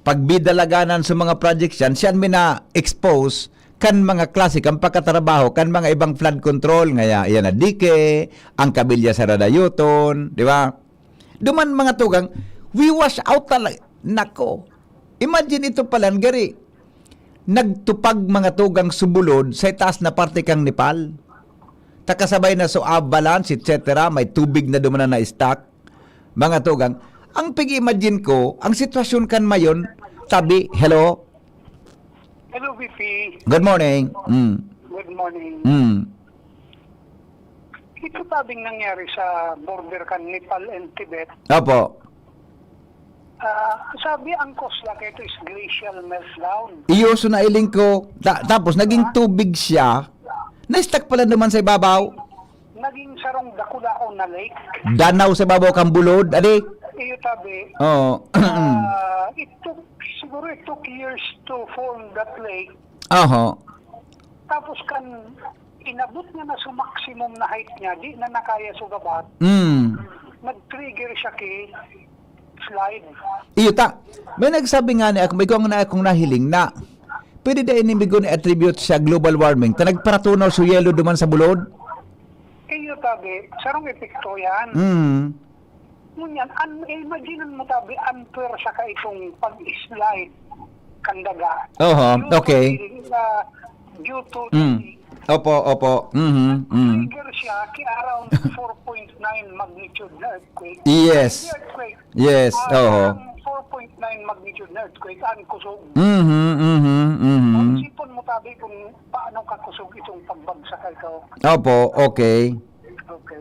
pag bidalaganan sa mga projects yan, siyan mi na-expose kan mga klase kan pagkatrabaho kan mga ibang flood control, ngaya, yan na dike, ang kabilya sa radayoton, di ba? Duman, mga tugang, we wash out talaga. Nako. Imagine ito palan, gari. Nagtupag, mga tugang, subulod sa itaas na parte kang Nepal. Takasabay na so avalanche, et cetera. May tubig na duman na na-stock. Mga tugang, ang pag-imagine ko, ang sitwasyon kan Mayon, tabi, hello? Hello, V P. Good morning. Mm. Good morning. Mm. Ito tabing nangyari sa border kan Nepal and Tibet. Opo. Ah, sabi ang cause lang ito is glacial meltdown. Iyo, so nailing ko. Ta-, tapos naging tubig siya. Na-stuck pala naman sa ibabaw. Naging sarong dakulaon na lake. Danaw sa ibabaw kang bulod, adi? Iyo, tabi. Oo. Ah, it took, siguro it took years to form that lake. Oho. Tapos kan inabot niya na sa maximum na height niya, di na nakaya sugabat. Mm. Nag-trigger siya ki slide. Iyo ta. May nagsabi nga ni ako, may kung na akong nahiling na pwede da ini migo ni attribute sa global warming. Ta nagparatunaw sa yelo duman sa bulod. Iyo, tabi, sarong epekto yan. Mm. Ngunyan, an-, imagine mo, tabi, ang pwersa ka itong pag-slide. kan daga. Oho, due to okay. The, uh, due to Mm. the Opo, opo. Mhm, mm. Trigger siya ki around four point nine magnitude na earthquake. Yes. Hindi earthquake. Yes, Ah, oho. Ang four point nine magnitude na earthquake, ang kusog. Mhm, mhm, mhm. Ang isipon mo, tabi, kung paano kakusog itong pagbagsak ay ito. Opo, okay. Okay.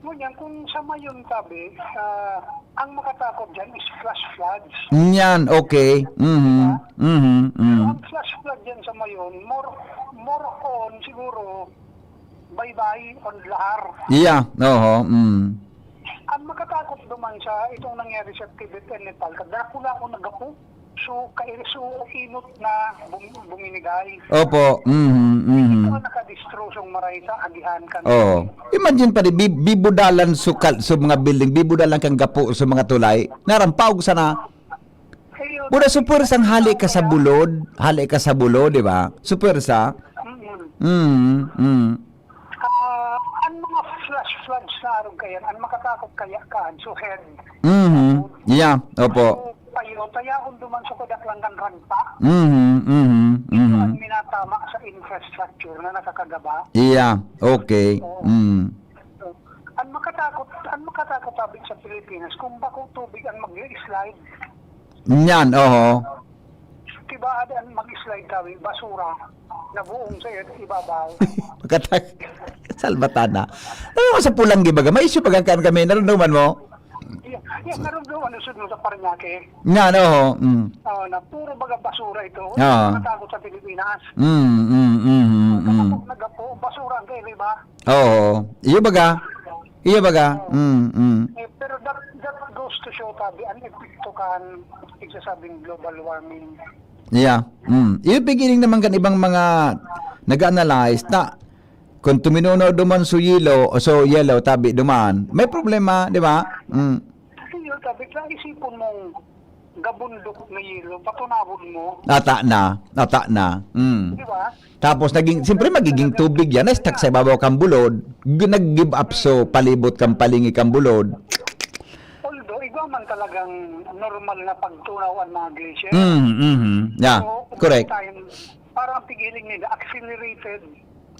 Ngunyan, kung sa Mayon, tabi, ah, ang makatakot dyan is flash floods. Yan, okay. Mhm, mhm, Pero mhm. Ang flash flood dyan sa Mayon, more, more on siguro, baybay on lahar. Yeah, oho, mm. Ang makatakot naman sa itong nangyari sa Tibet and Nepal, kadakula ko nagapo. So, kairiso, inot na bum-, buminigay. Opo, mhm, mhm. Ito ang nakadistrosong maray sa agihan kan Oo. Imagine pa rin, bi-, bibudalan so kal-, so mga building, bibudalan kang gapo sa mga tulay. Narampaog sana. Ayun. Buda, so, pwersang hali ka sa bulod, hali ka sa bulod, di ba? So, pwersa. Mm. Mm, mm. Ah, ang mga flash floods na arog kayan, ang makatakot kaya kaan, so head. Mhm. Yeah, opo. So, payo, tayaon duman sa kadaklan kan ragpa. Mhm, mhm, Ito mhm. Ang minatama sa infrastructure na nakakagaba. Yeah, okay. Oo. Mm. So, ang makatakot, ang makatakot, tabi, sa Pilipinas, kung bako tubig ang mag-slide. Yan, oho. Diba, ada ang mag-slide kami, basura, na buong sa ibabaw. Makatak-, salbatan na. Ano mo sa pulang gibaga? May issue pagkakaan kami, narunduman mo? Yeah, yeah, narunduman, usod mo sa Paranaque. Yan, oho. Mm. Oh, na puro baga basura ito. Ah. Matago sa Pilipinas. Mm, mm, mm, mm, mm. Kapag nagapo, basura ang kayo, diba? Oo. Iyo baga? Iyo baga? Mm, mm. Eh, pero that, that goes to show, tabi, ang epekto kan nagsasabing global warming. Yeah. Mm. Iyo pigiling naman kan ibang mga nag-analyze ta kung tuminunaw duman so yelo, o so yelo, tabi duman, may problema, di ba? Mm. Iyo, tabi, sa isipon mong gabundok na yelo, patunawon mo. Ata na, ata na. Mm. Di ba? Tapos naging, siyempre magiging tubig yan, na-stuck sa ibabaw kang bulod, g-, nag-give up so palibot kang palingi kang bulod. Although, iba man talagang normal na pagtunaw ang mga glacier. Mm, mhm. Yeah, So, correct. Time, parang pigiling nila, accelerated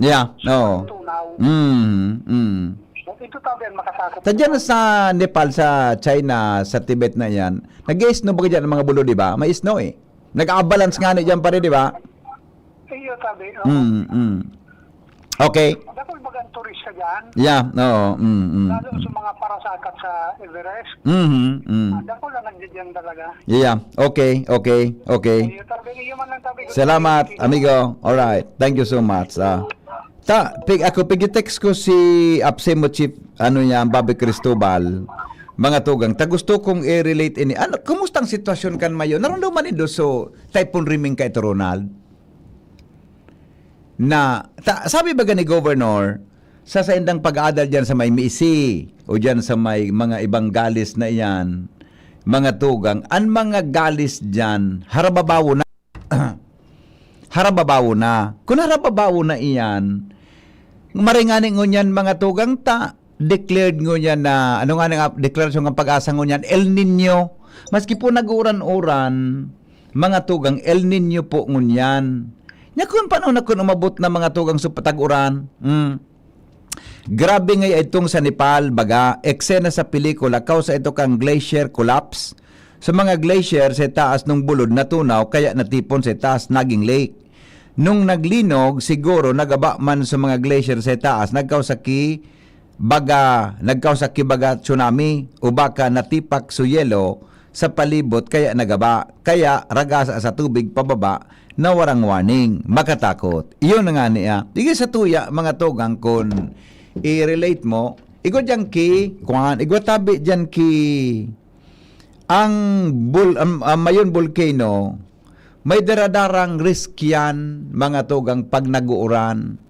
Yeah, oo. Tunaw. Mm, mm. So, ito tabi ang makatakot. Sa dyan sa Nepal, sa China, sa Tibet na yan, nag-i-snow ba dyan ang mga bulod, di ba? May snow eh. Nag-avalanche nga ni dyan pa rin, di ba? Iyo, tabi, oo. Mm, mm. Okay. Dakul bagang turista dyan. Yeah, oo. Mm, mm, Lalo mm. Sa mga parasakat sa Everest. Mhm, mm. Ah, dakul ang nagdidiyan talaga. Yeah. Okay, okay, okay. Iyo, tabi, iyo man lang, tabi. Salamat, amigo. Alright. Thank you so much. Ah. Ta, pig, ako, pigi-text ko si Apsimo Chief, ano niya, ang Bobby Cristobal. Mga tugang, ta gusto kong i-relate ini. Ano, kumusta ang sitwasyon kan Mayon? Narunduman nindo so Typhoon Riming ka ito, Ronald? Na, ta, sabi baga ni Governor, sa saindang pag-aadal diyan sa may Misi o diyan sa may mga ibang galis na iyan, mga tugang, an mga galis diyan, harababawo na. Harababawo na. Kun harababawo na iyan, maray ngani ngunyan, mga tugang, ta, declared ngunyan na, ano nga nang ap-, deklarasyon ng Pag-asa ngunyan, El Niño. Maski po nag-uuran-uran, mga tugang, El Niño po ngunyan. Nya kun paano na kun umabot na, mga tugang, sa patag-uran? Hmm. Grabe nga itong sa Nepal, baga, eksena sa pelikula, kausa ito kang glacier collapse. Sa mga glacier sa taas ng bulod natunaw, kaya natipon sa taas, naging lake. Nung naglinog, siguro nagaba man sa mga glacier sa taas, nagkausa ki baga, nagkausa ki baga tsunami, o baka natipak so yelo sa palibot, kaya nagaba. Kaya ragasa sa tubig pababa na warang warning. Makatakot. Iyon na nga niya. Sige sa tuya, mga tugang, kun i-relate mo, igwa dyan ki, kwan, igwa tabi dyan ki, ang bul-, am-, am-, Mayon Volcano, may daradarang risk yan, mga tugang, pag nag-uuran.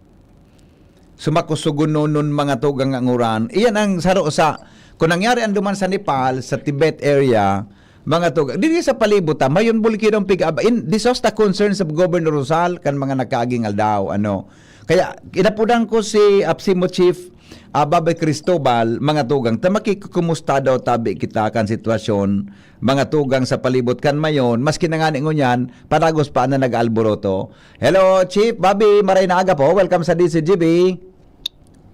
Sumakusugunonon, mga tugang, ang uran. Iyan ang saro sa, kung nangyari ang duman sa Nepal, sa Tibet area, mga tugang, diri sa palibot, ah, Mayon Volcano ang pig-, in, this was the concerns of Governor Rosal kan mga nakaaging aldaw, ano. Kaya, inapudan ko si Apsimo Chief, ah, Bobby Cristobal, mga tugang, ta makikukumusta daw tabi kita kan sitwasyon, mga tugang sa palibot kan Mayon, maski na ngani ngunyan, padagos pa na nag-aalburoto. Hello, Chief Bobby, maray na aga po. Welcome sa D C G B.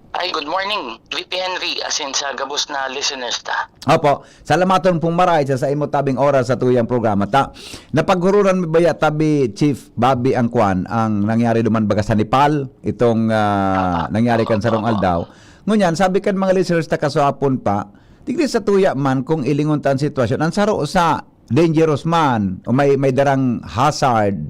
Ay, good morning, V P Henry, asin sa gabos na listeners ta. Opo, salamaton pong maray sa, sa imo tabing oras sa tuyang programa. Ta, napaghururan mo ba ya tabi, Chief Bobby, ang kwan, ang nangyari duman baga sa Nepal, itong, ah, Apa, nangyari kan apa, sarong apa. aldaw? Ngunyan, sabi kan mga listeners ta kasuapon pa, digdi sa tuya man kung ilingon ta ang sitwasyon, ang saro sa dangerous man o may, may darang hazard,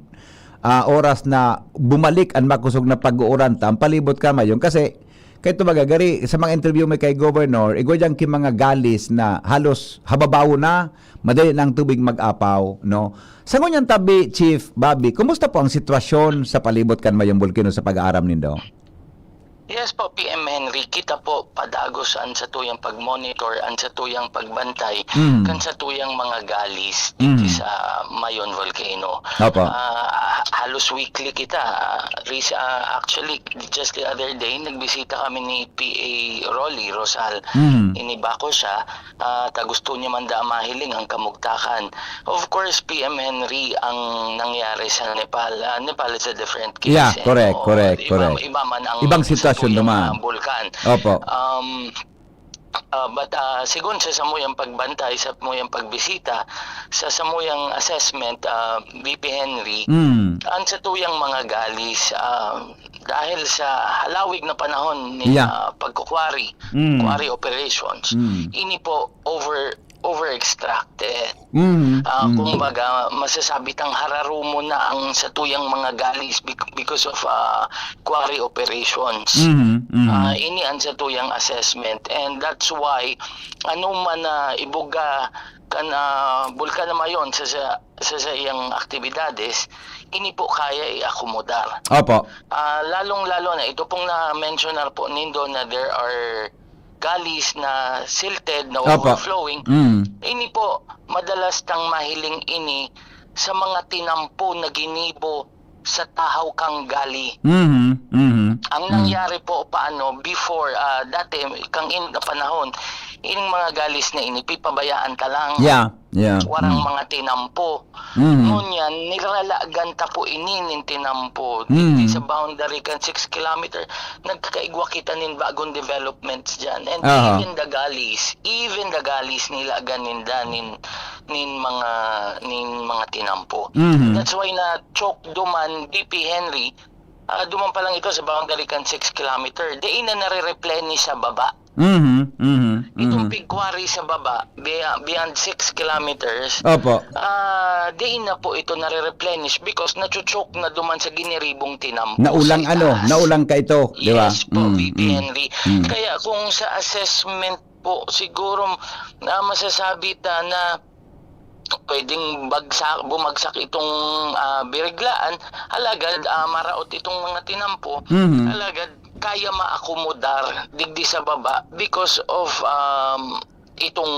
ah, oras na bumalik ang makusog na pag-uuran ta, ang palibot kan Mayon. Kasi, kay tubaga, gari, sa mga interview may kay Governor, igwa dyan ki mga galis na halos hababaw na, madali na ang tubig mag-apaw, no? Sa ngunyan tabi, Chief Bobby, kumusta po ang sitwasyon sa palibot kan Mayong Volcano sa pag-aaram nindo? Yes po, P M Henry, kita po padagos an satuyang pag-monitor, an satuyang pagbantay, Mm. kan satuyang mga galis digdi Mm. sa Mayon Volcano. Opo. Ah, halos weekly kita. Ah, rec-, ah, actually, just the other day, nagbisita kami ni P A Rolly Rosal. Mm. Inibako siya. Ah, ta gusto niya man daa mahiling ang kamugtakan. Of course, P M Henry, ang nangyari sa Nepal, ah, Nepal is a different case, Yeah, eh, correct, no? correct, Iba, correct. iba man ang Ibang sitwasyon satuyang, naman. ah, bulkan. Opo. Um, ah, but, ah, sigon sa samuyang pagbantay, sa samuyang pagbisita, sa samuyang assessment, ah, V P Henry, Mm. ang satuyang mga galis, ah, dahil sa halawig na panahon ni, Yeah. ah, pagkukwari, Mm. quarry operations, Mm. ini po over, over-extracted. Mm, Ah, mm. kumbaga, masasabi tang hararumo na ang satuyang mga galis bec-, because of, ah, quarry operations. Mm, mm. Ah, ini ang satuyang assessment, and that's why ano man na ibuga kan, ah, bulkan na Mayon sa, sa, sa saiyang aktibidades, ini po kaya i-akomodar. Opo. Ah, lalong-lalo na ito pong na-mention na po nindo na there are galis na silted, na Opo. overflowing. Mm. Ini po, madalas tang mahiling ini sa mga tinampo na ginibo sa tahaw kang gali. Mhm, mhm, Ang mm. nangyari po paano before, ah, dati, kang in na panahon, ining mga galis na ini, pipabayaan ta lang. Yeah, yeah, Warang mm. mga tinampo. Mhm. Ngunyan, niralagan ta po ini nin tinampo. Digdi Mm. sa boundary kan six kilometer, nagkakaigwa kita nin bagong developments dyan. And Aha. even the galis, even the galis, nilagan ninda nin, nin mga, nin mga tinampo. Mhm. That's why na-choke duman, V P Henry, ah, duman pa lang ito sa boundary kan six kilometer. Di na nare-replenish sa baba. Mhm, mhm, Itong mhm. pig quarry sa baba, be-, beyond six kilometers, Opo. ah, di na po ito nare-replenish because nacho-choke na duman sa giniribong tinampo Naulang sa ano, itaas. naulang ka ito, di ba? Yes po, Mm, V P mm, Henry. mm. Kaya kung sa assessment po, siguro, ah, masasabi ta na pwedeng bagsa-, bumagsak itong, ah, biriglaan, alagad, ah, maraot itong mga tinampo, Mhm. alagad kaya maakomodar digdi sa baba because of, um, itong,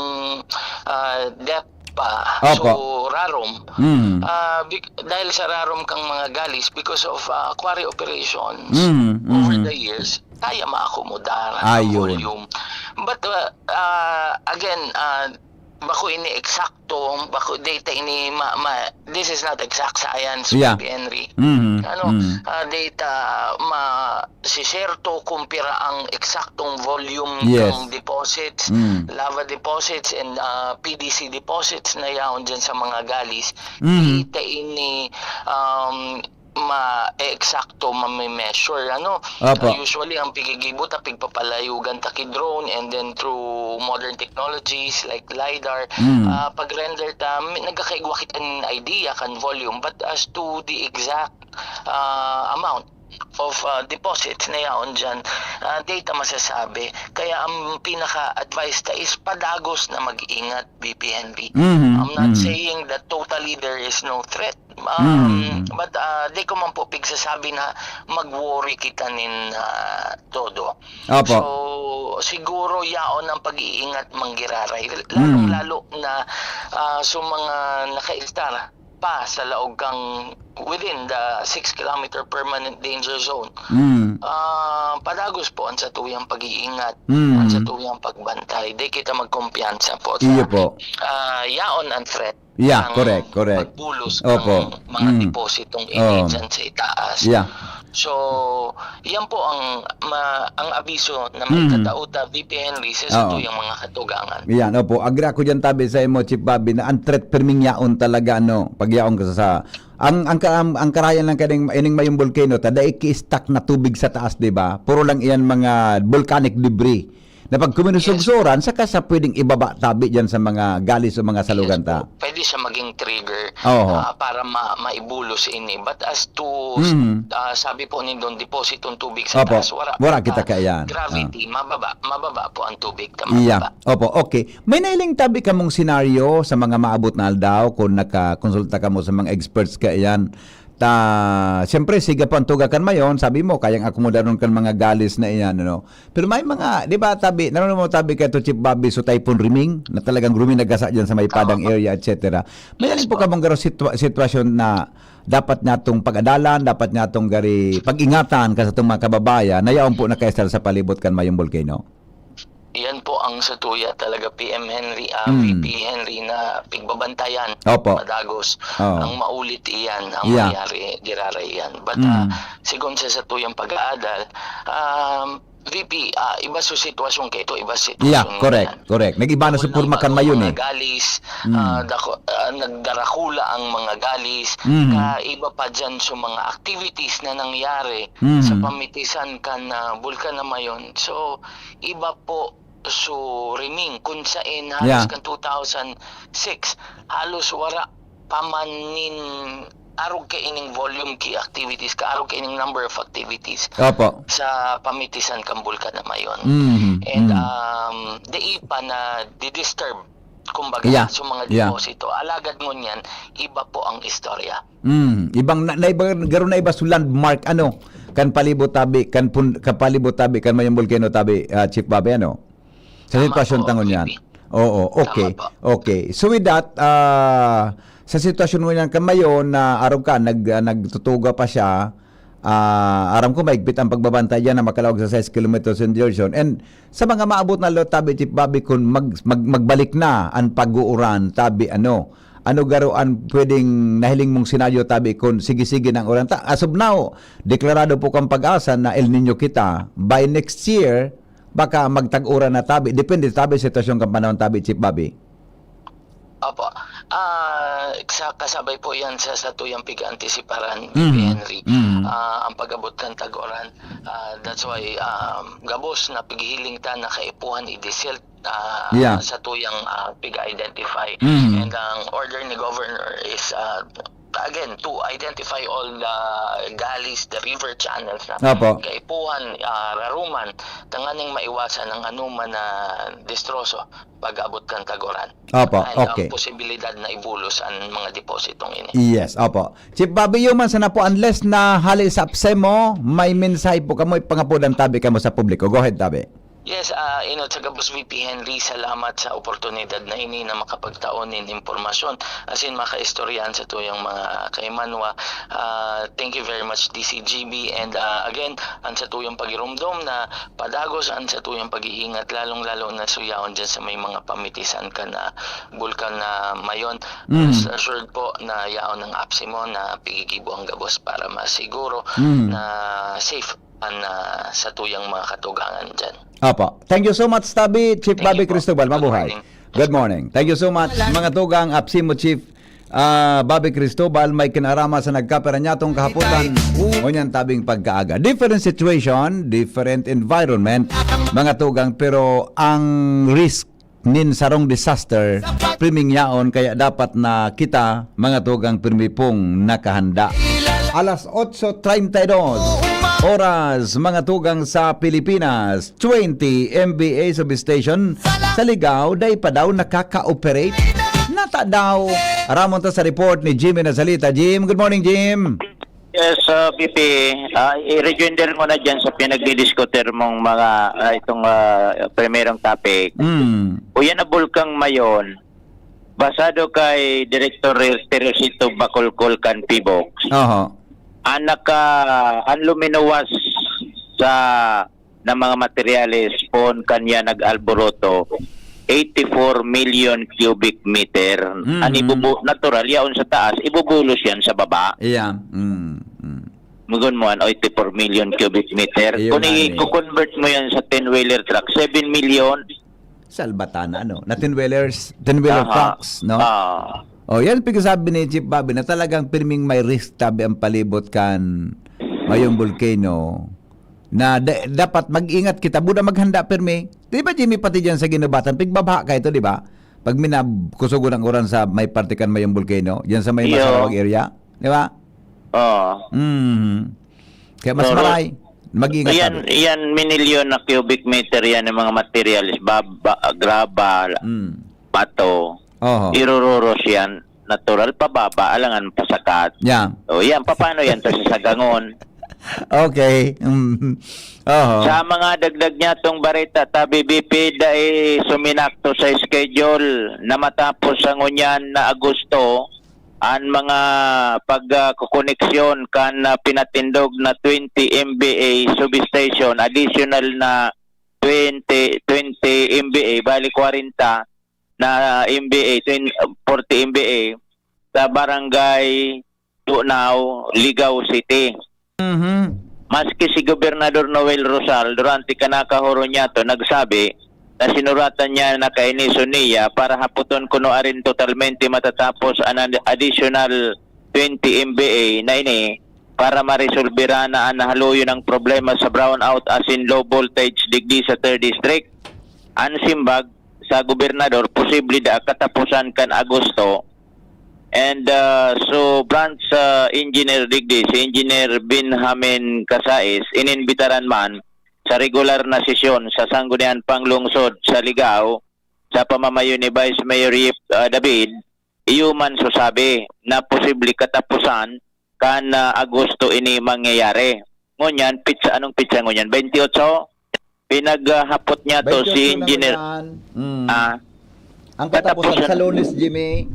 ah, depth pa. Opo. So, rarom. Mhm. Ah, bec-, dahil sa rarom kang mga galis, because of, ah, quarry operations Mhm, over mhm. the years, kaya maakomodar ang Ayun. volume. But, ah, ah, again, ah, bako ini eksakto, bako data ini ma-, ma-, this is not exact science, Yeah. V P Henry. Mhm, Ano, mhm. ah, data ma-, si serto kung pira ang eksaktong volume Yes. ng deposits, Mm. lava deposits and, ah, P D C deposits na yaon dyan sa mga galis. Mhm. Data ini, um, ma-, eksakto, mame-measure, ano? Opo. Ah, usually, ang pigigibo ta, pigpapalayogan ta ki drone, and then through modern technologies like lidar, Mm. ah, pag-render ta, may, nagkakaigwa kita nin idea kan volume, but as to the exact, ah, amount of, ah, deposits na yaon dyan, ah, data masasabi. Kaya ang pinaka-advice ta is padagos na mag-ingat, V P Henry. Mhm, I'm not mhm. saying that totally there is no threat, Um, Mm. but, ah, di ko man po pigsasabi na mag-worry kita nin, ah, todo. Opo. So, siguro yaon ang pag-iingat manggiraray. Lalong-lalo Mm. na, ah, sa mga nakaistar, pa sa laog kang within the six kilometer permanent danger zone. Mm. Ah, padagos po ang satuyang pag-iingat, Mm. ang satuyang pagbantay. Di kita magkumpiyansa po sa Iyo po. ah, yaon ang threat Yeah, ng correct, correct. pagbulos Opo. ng mga Mm. depositong ini Oo. dyan sa itaas. Yeah. So, yan po ang ma- ang abiso na may Mm. katauta, V P Henry, sa Oo. satuyang mga katugangan. Yan, opo. Agree ako dyan, tabi sa imo, Chief Bobby, na ang threat perming yaon talaga, no? Pagyaon ka sa... Ang, ang, ka- ang, ang karayan lang kaning ining mayong volcano, ta dai ki-stack na tubig sa taas, di ba? Puro lang iyan mga volcanic debris. Na pag kuminusugsuran, saka sa pwedeng ibaba tabi dyan sa mga galis o mga salugan Yes ta. po. Pwede siya maging trigger Oo. ah, para ma- maibulos ini. But as to, Mhm. ah, sabi po nindon, depositong tubig sa Opo. taas, wara, Wara kita kita kaiyan. Gravity, Ah. mababa, mababa po ang tubig. Iya. Mababa. Opo, okay. May nailing tabi kamong senaryo sa mga maabot na aldaw kung nakakonsulta kamo sa mga experts kaiyan? Ta, siyempre, siga pa ang tuga kan mayon, sabi mo, kayang akomodaron kan mga galis na iyan, ano? Pero may mga, di ba, tabi, nanon mo tabi kay to, Chief Bobby, so Typhoon Riming, na talagang ruminagasa dyan sa may padang Tama. area, et cetera. May Yes alin po po. kamong garo sitwa- sitwasyon na dapat natong pag-adalan, dapat natong gari pag-ingatan ka sa itong mga kababayan na yaon po nakaestar sa palibot kan mayong volcano? Yan po ang satuya talaga, P M Henry, ah, Mm. V P Henry, na pigbabantayan Opo. madagos Oo. ang maulit iyan, ang Yeah. mangyari, giraray iyan. But Mm. ah, sigon sa satuyang pag-aadal, um, V P, ah, iba sa sitwasyon kaito, iba sa sitwasyon Yeah, correct, ngayon. correct. Nag-iba na sa Dakul porma ng kan mayon mga eh. galis, Mm. ah, dako, ah, nagdarakula ang mga galis, Mhm. ka iba pa dyan sa mga activities na nangyari Mhm. sa pamitisan kan ah, bulkan na mayon. So, iba po su riming kun sain halos Yeah. kan two thousand six, halos wara pa man nin arog kaining volume ki activities, ka arog kaining number of activities Opo. sa pamitisan kan bulkan na mayon. Mhm. And Mhm. um, dai pa na di-disturb, kumbaga, Yeah. sa mga Yeah. deposito. Alagad ngunyan, iba po ang istorya. Mm, ibang na, na iba, garo na iba sa landmark, ano, kan palibot tabi, kan pun, kan palibot tabi, kan mayong volcano tabi, ah, Chief Bobby, ano? Sa Tama sitwasyon po, ta ngunyan. V P. Oo, okay. Tama po. Okay. So with that, ah, sa sitwasyon ngunyan kan mayon na arog ka, nag, ah, nagtutuga pa siya, ah, aram ko maigpit ang pagbabantay diyan na makalaog sa six kilometers in direction. And sa mga maabot na lot tabi, Chief Bobby, kun mag, mag, magbalik na ang pag-uuran, tabi, ano, ano garo an pwedeng nahiling mong senaryo, tabi, kun sige-sige nang uran? Ta, as of now, deklarado po kan PAGASA na El Nino kita. By next year, baka magtag-uran na, tabi. Depende, tabi, sa sitwasyon kan panahon, tabi, Chief Bobby. Opo. Ah, sa kasabay po yan sa satuyang pig-antisiparan, Mhm. Henry. Mhm. Ah, ang pag-abot kan tag-uran. Ah, that's why um, gabos na pighiling ta na kaipuhan i-desert ah, Yeah. satuyang ah, pig-identify. Mhm. And ang order ni Governor is ah, again, to identify all the gullies, the river channels na Opo. kaipuhan, ah, raruman, tanganing maiwasan ang anuman na destroso pag-abot kan tag-uran. Opo, And okay. ang posibilidad na ibulos ang mga depositong ini. Yes, opo. Chief Bobby, human sana po, unless na hali sa APSEMO, may mensahe po kamo, ipangapodan tabi kamo sa publiko. Go ahead, tabi. Yes, ah, inot sa gabos, V P Henry, salamat sa oportunidad na ini na makapagtao nin impormasyon asin makaistoryahan sa tuyang mga kaimanwa. Ah, thank you very much, D C G B. And ah, again, ang sa tuyang pagirumdom na padagos ang sa tuyang pag-iingat, lalong-lalo na suyaon dyan sa may mga pamitisan ka na bulkan na mayon. Mm. Rest assured po na yaon ang APSEMO na pigigibo ang gabos para masiguro Mm. na safe ang ah, sa tuyang mga katugangan dyan. Opo. Thank you so much, tabi. Chief Thank Bobby you po. Cristobal. Good Mabuhay. morning. Good morning. Thank you so much, mga tugang. APSEMO Chief ah, Bobby Cristobal, may kinarama sa nagkapera niyatong kahapotan. Ngunyan tabing pagkaaga. Different situation, different environment, mga tugang, pero ang risk nin sarong disaster, priming yaon, kaya dapat na kita, mga tugang, pirmi pong nakahanda. Alas otso treinta y dos, oras, mga tugang, sa Pilipinas, twenty M B A substation sa Ligao, dai pa daw nakaka-operate. Nata daw. Aramon ta sa report ni Jimmy Nazalita. Jim, good morning, Jim. Yes, uh, P P, ah, i-rejoinder ko na dyan sa pinagdidiskutir mong mga, ah, itong ah, primerong topic. Mm. O yan na bulkang mayon, Pasado kay Direktor Teresito Bacolcol kan Pibox, Oho. Ang naka, ang luminuwas sa, ng mga materyales poon kanya nag-alboroto, eighty-four million cubic meter. Mhm. Ang ibubu-, natural, yaon sa taas, ibubulos yan sa baba. Iya. Mm, mm. Magun mo an eighty-four million cubic meter. Iyo Kung nga ni. i-convert mo yan sa ten-wheeler truck, seven million. Salbatana, ano? Na ten-wheelers, ten-wheeler Aha. trucks, no? Ah. Oh, yan pigsasabi ni Chief Bobby na talagang pirming may risk tabi ang palibot kan mayong volcano na da-, dapat mag-ingat kita. Buda maghanda pirmi. Di ba, Jimmy, pati dyan sa Ginubatan, pigbabaha kayo to, di ba? Pag minab-, kusog ang uran sa may parte kan mayong volcano, dyan sa may Iyo. masarawag area, di ba? Oo. Mhm. Kaya mas Pero, maray, mag-ingat iyan, tabi. iyan, minilyon na cubic meter yan ng mga materials, baba, gravel, Mm. bato, Oho. irururos yan, natural, pababa, alangan pasakat. Yeah. O yan, paano yan? Tas sa Gangon. Okay. Mm. Oho. Sa mga dagdag niya tong bareta, tabi B P, dai suminakto sa schedule na matapos sa ngunyan na Agosto, an mga pag, ah, kokoneksyon kan, ah, pinatindog na twenty M V A substation, additional na twenty, twenty M V A, bali kwarenta na M V A, twen-, forty M V A sa Barangay Tunao, Ligao City. Mhm. Maski si Gobernador Noel Rosal, durante kan nakahuro niya to, nagsabi na sinuratan niya na kainiso niya para hapoton kuno arin totalmente matatapos an ad-, additional twenty M V A na ini para maresolbera na an nahaluyon ang problema sa brownout asin low voltage digdi sa third District. An simbag sa gobernador, posible da katapusan kan Agosto. And, ah, so, branch, ah, engineer digdi, si Engineer Benjamin Casais, inimbitaran man sa regular na sesyon sa Sangguniang Panglungsod sa Ligao sa pamamayo ni Vice Mayor Yip, ah, David, iyo man so sabi na posible katapusan kan, ah, Agosto ini mangyayari. Ngunyan, pitsa, anong pitsa ngunyan? Twenty-eight? Pinaghapot niya to si Twenty-eight na Engineer. ngunyan. Mm. Ah. Ang katapusan Katapusan. sa Lunes, Jimmy.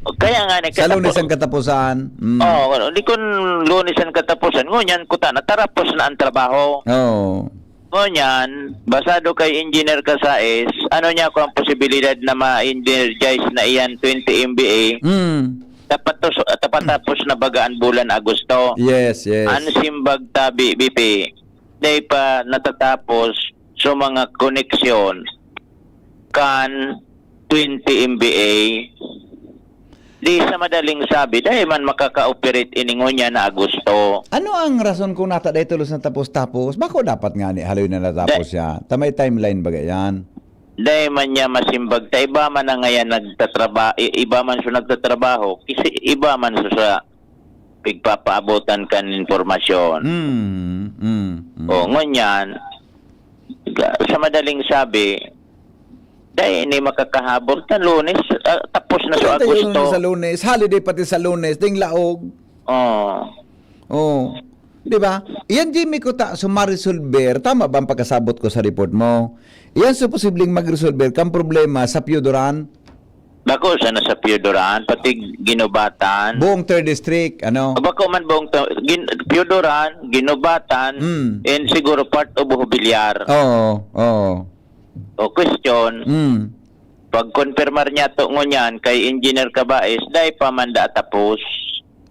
Kaya nga, ni Sa Lunes katapusan. ang katapusan. Mm. Oo, di kun Lunes ang katapusan. Ngunyan, kuta na, tarapos na ang trabaho. Oo. Ngunyan, basado kay Engineer Casais, ano niya kung ang posibilidad na ma-energize na iyan twenty M V A? Mm. Tapatos, tapatapos na baga an bulan Agosto. Yes, yes. An simbag tabi, B P, dai pa natatapos sa mga koneksyon kan twenty M V A. Di sa madaling sabi, dai man makaka-operate ini ngunyan na Agosto. Ano ang rason kung nata dai tolos na tapos-tapos? Bako dapat nga ni haloy na natapos Da- siya. Ta may timeline baga yan? Dai man niya masimbag ta iba man na ngayan nagtatraba-, i-, iba man siya nagtatrabaho, kasi iba man siya sa pigpapaabotan kan impormasyon. Mm, mm, mm. O, ngunyan, ga-, sa madaling sabi, dai ini makakahabol ta Lunes, ah, tapos na sa Ano tayo Agosto. Sa Lunes? Holiday pati sa Lunes, ding laog. Oh. Oh. Di ba? Yan, Jimmy, kuta, so ma-resolver. Tama ba ang pagkasabot ko sa report mo? Yan, so posibleng mag-resolver kang problema sa Piodoran? Bako, sana sa Piodoran, pati Ginubatan. Buong third district, ano? Bako man buong to, Gin-, Piodoran, Ginubatan, Mm. and siguro part of Jubilar. Oo, oo. O, question, Mm. pag-confirmar niya to ngunyan kay Engineer Cabais, dai pa man da tapos.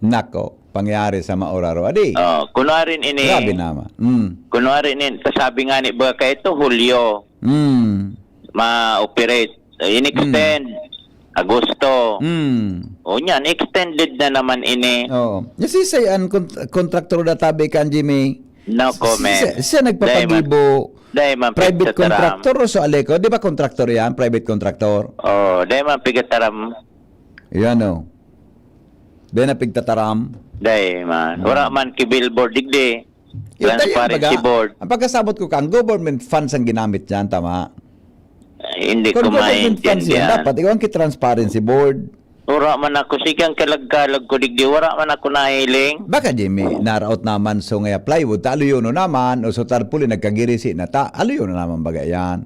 Nako, pangyari sa mauraro. Adi. Oh, kunwari ini, Grabe naman. Mm. kunwari ini, kasabi nga ni, baka ito, Hulyo, Mm. ma-operate. Eh, in-extend, Mm. Agosto. Mm. O, niyan, extended na naman ini. Oo. Nasisay an kont-, kontraktor na tabi kan, Jimmy? No comment. Siya, siya nagpapagibo. Dai man, dai man Private pigtataram. contractor o sa Aleco? Di ba contractor yan? Private contractor? Oh, dai man pigtataram. Yan, oh. Dai na pigtataram. Dai man. Hmm. Wala man ki billboard, digdi. Yung tayo, Transparency baga, board. Ang pagkasabot ko ka, ang government funds ang ginamit dyan, tama? Ay, hindi Kung ko government funds yan, maintindihan. dapat ikaw ang ki-transparency board. Wala man ako, sige ang kalag-kalag ko, digdi, wala man ako nahiling. Baka, Jimmy, naraot naman so nga plywood, ta aluyono naman, o so tarpaulin, nagkagirisi na ta, aluyono naman baga yan.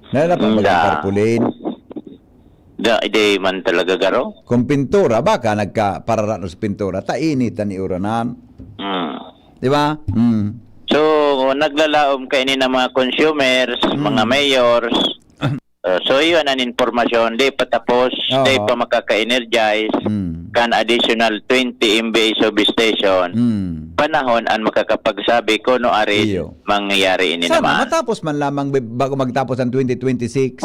Na, na pa baga Nda. tarpaulin. Da, di man talaga garo. Kung pintura, baka nagkapararano sa pintura, ta init an iuranan. Hmm. Di ba? Hmm. So, naglalaom kaini ng mga consumers, Hmm. mga mayors. Uh, so, yun ang impormasyon. Di pa tapos, Oo. di pa makaka-energize Hmm. kan additional twenty M V A substation. Hmm. Panahon ang makakapagsabi kung ano ari Iyo. mangyayari ini Sana naman. matapos man lamang bi-, bago magtapos ang twenty twenty-six.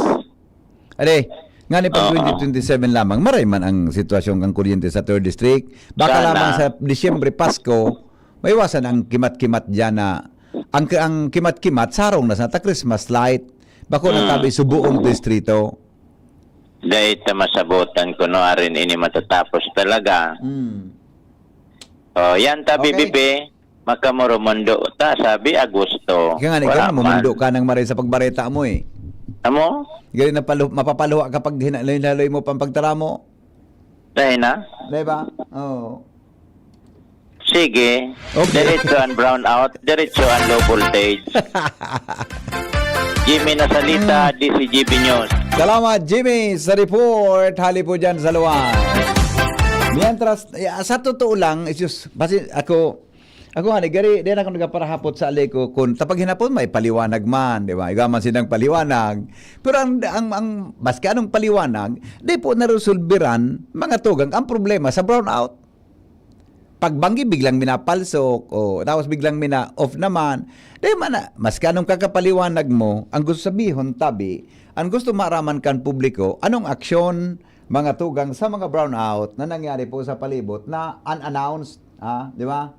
Are, ngani pag Oo. twenty twenty-seven lamang, maray man ang sitwasyon kan kuryente sa third district. Baka Sana. lamang sa Disyembre, Pasko, maiwasan ang kimat-kimat diyan na, ang, ang kimat-kimat, sarong na sa ta Christmas light. Bako na Hmm. tabi sa buong distrito. Dahil ta masabutan ko no, arin ini matatapos talaga. Hmm. Oh, yan tabi, Okay. bibi. Makamurumundo ta, sabi Agosto. Kaya nga, ikaw Wala na, mumundo man. ka nang maray sa pagbareta mo eh. Amo? Gari na palu-, mapapaluha kapag hina-, hinaloy mo pang pagtaramo. Dahil na? Di ba? Oo. Sige. Okay. Diretso ang brown out, diretso ang low voltage. Jimmy Nasalita, Hmm. D C G B News. Salamat, Jimmy, sa report. Hali po dyan sa luwan. Mientras, eh, sa totoo lang, it's just, basi, ako, ako nga, gari, di na ako nagkaparahapot sa ali ko, kung tapag hinapon, may paliwanag man, di ba? Iga man silang paliwanag. Pero ang, ang, ang, maski anong paliwanag, di po naresolbiran, mga tugang, ang problema sa brownout. Pagbanggi, biglang minapalsok, o, tapos biglang mina-off naman. Di man na, maski anong kakapaliwanag mo, ang gusto sabihon, tabi, ang gusto maaraman kan publiko, anong aksyon, mga tugang sa mga brownout na nangyari po sa palibot na unannounced, ah, di ba?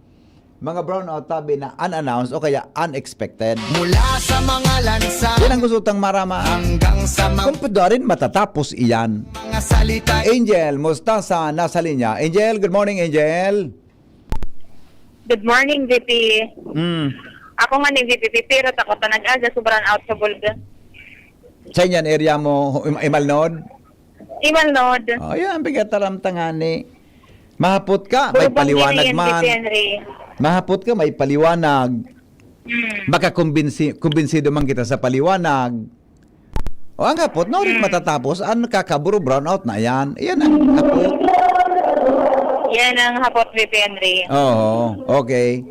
Mga brownout, tabi, na unannounced o kaya unexpected. Mula sa mga lansa Yan ang gusto tang marama. hanggang sa mga Kung pwede rin matatapos iyan. mga salita. Angel Mostasa nasa linya. Angel, good morning, Angel. Good morning, V P. Mm. Ako nga ni V P, pero takot na nag-aga, sobrang out sa bulga. Sa inyan area mo, Im-, Imalnod? Imalnod. Oh, yan, bigat aram tangani. Mahapot ka, may Puro banggi paliwanag na yan, man. Henry. Mahapot ka, may paliwanag. Mm. Baka kumbinsi-, kumbinsido man kita sa paliwanag. O, ang hapot, no, rin Mm. matatapos, ang kakaburo, brownout na yan. Yan ang hapot. Yan ang hapot, V P Henry. Oo, okay.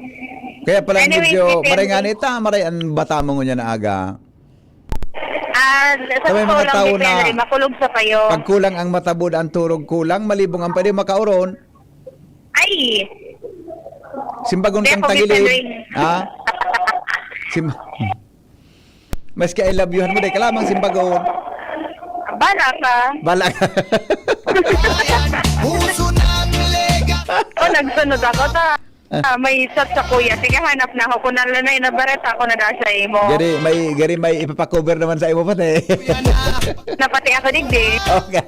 Kaya pala Anyways, medyo V P Henry. maray nga nita, maray ang bata mo ngunyan na aga. Ah, sa Sabay totoo mga lang, tao V P Henry, na makulog sa payo. pag kulang ang matabod, ang turog kulang, malibong ang pwede makauron. Ay! Simbagon Kaya kang kung tagilid. minsan rin. Ha? Sim-, maski I love you-han mo, di ka lamang simbagon. Bala ka. Bala ka. Puso ng lega. Oh, nagsunod ako ta. Ah. Ah, may chat sa kuya. Sige, hanap na ako. Kung nalanay na bareta ako na dahil sa imo. Gari, may, gari, may ipapakover naman sa imo pati. Napati ako, digdi. Okay.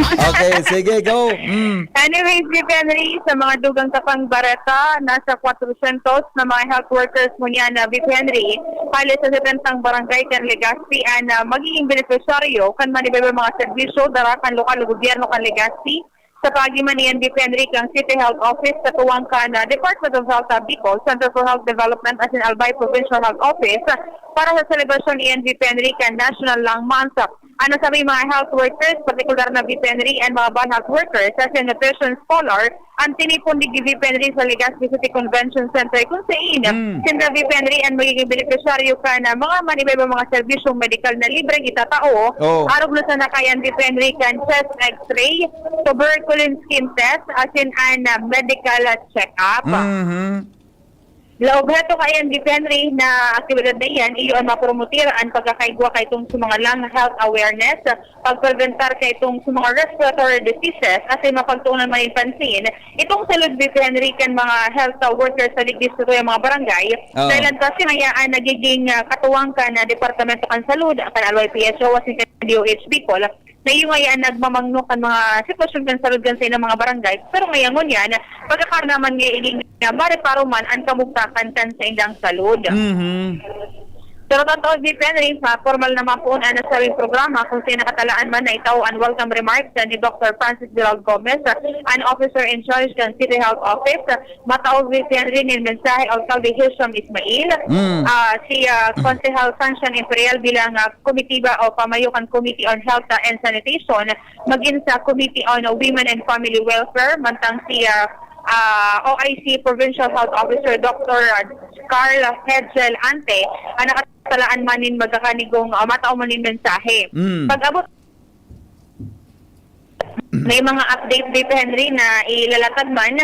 Okay, sige, go. Mm. Anyways, V P Henry, sa mga dugang sa pangbareta, nasa kwatrosyentos na mga health workers ngunyan na V P Henry, hali sa setentang barangay kan Legazpi, an, ah, magiging benepisyaryo kan manibaybay mga serbisyo dara kan lokal na gobyerno kan Legazpi, sa paagi man niyan, V P Henry, kan City Health Office, katuwang kan, ah, Department of Health, ah, Bicol, Center for Health Development, asin Albay Provincial Health Office, ah, para sa selebrasyon niyan, V P Henry, kan National Lung Month. Ano sabi mga health workers, partikular na V P Henry and mga ban health workers, asin nutrition scholar, ang tinipon digdi, V P Henry, sa Legazpi City Convention Center, kung sain, Mm. sinda, V P Henry, ang magiging benepisyaryo kan, ah, mga manibaybang mga serbisyong medikal na libreng itatao, Oh. arog na sa nakayan, V P Henry, kan chest X-ray, tuberculin skin test, asin an, ah, medical, ah, check-up. Mhm. La obheto kayan, V P Henry, na aktibidad na iyan, iyo an mapromotir an pagkakaigwa kaitong sa mga lung health awareness, pagprebentar kaitong sa mga respiratory diseases, asin mapagtuunan man in pansin itong salud, V P Henry, kan mga health, ah, workers sa digdi sa tuyang mga barangay. Oo. Dahil an kasi ngaya an nagiging, ah, katuwang kan, ah, Departamento kan Salud, kan L Y P H O, asin kan D O H Bicol, na iyo ngaya nagmamangno kan mga sitwasyon kan salud kan sa ilang mga barangay. Pero ngaya ngunyan, pagkakaaraman ngaya ini nga mareparo man an kamugtakan kan saindang salud. Mhm. Sa Rotonto V P N Rin, sa formal naman po na nasabing programa kung sino nakatalaan man na itao an welcome remarks ni Doctor Francis Gerald Gomez, an officer in charge ng City Health Office. Matao V P N Rin nin mensahe Alcalde Hisham Ismail, Mm. ah, si ah, Konsehal Sunshine Imperial bilang ah, komitiba o pamayo kan Committee on Health ah, and Sanitation, magin sa Committee on Women and Family Welfare, mantang si ah, ah, O I C Provincial Health Officer Doctor Carl Hedgel Ante, ang nakatalaan man nin magkakanigong ah, matao man nin mensahe. Mm. Pag-abot, may mga update, V P Henry, na ilalatag man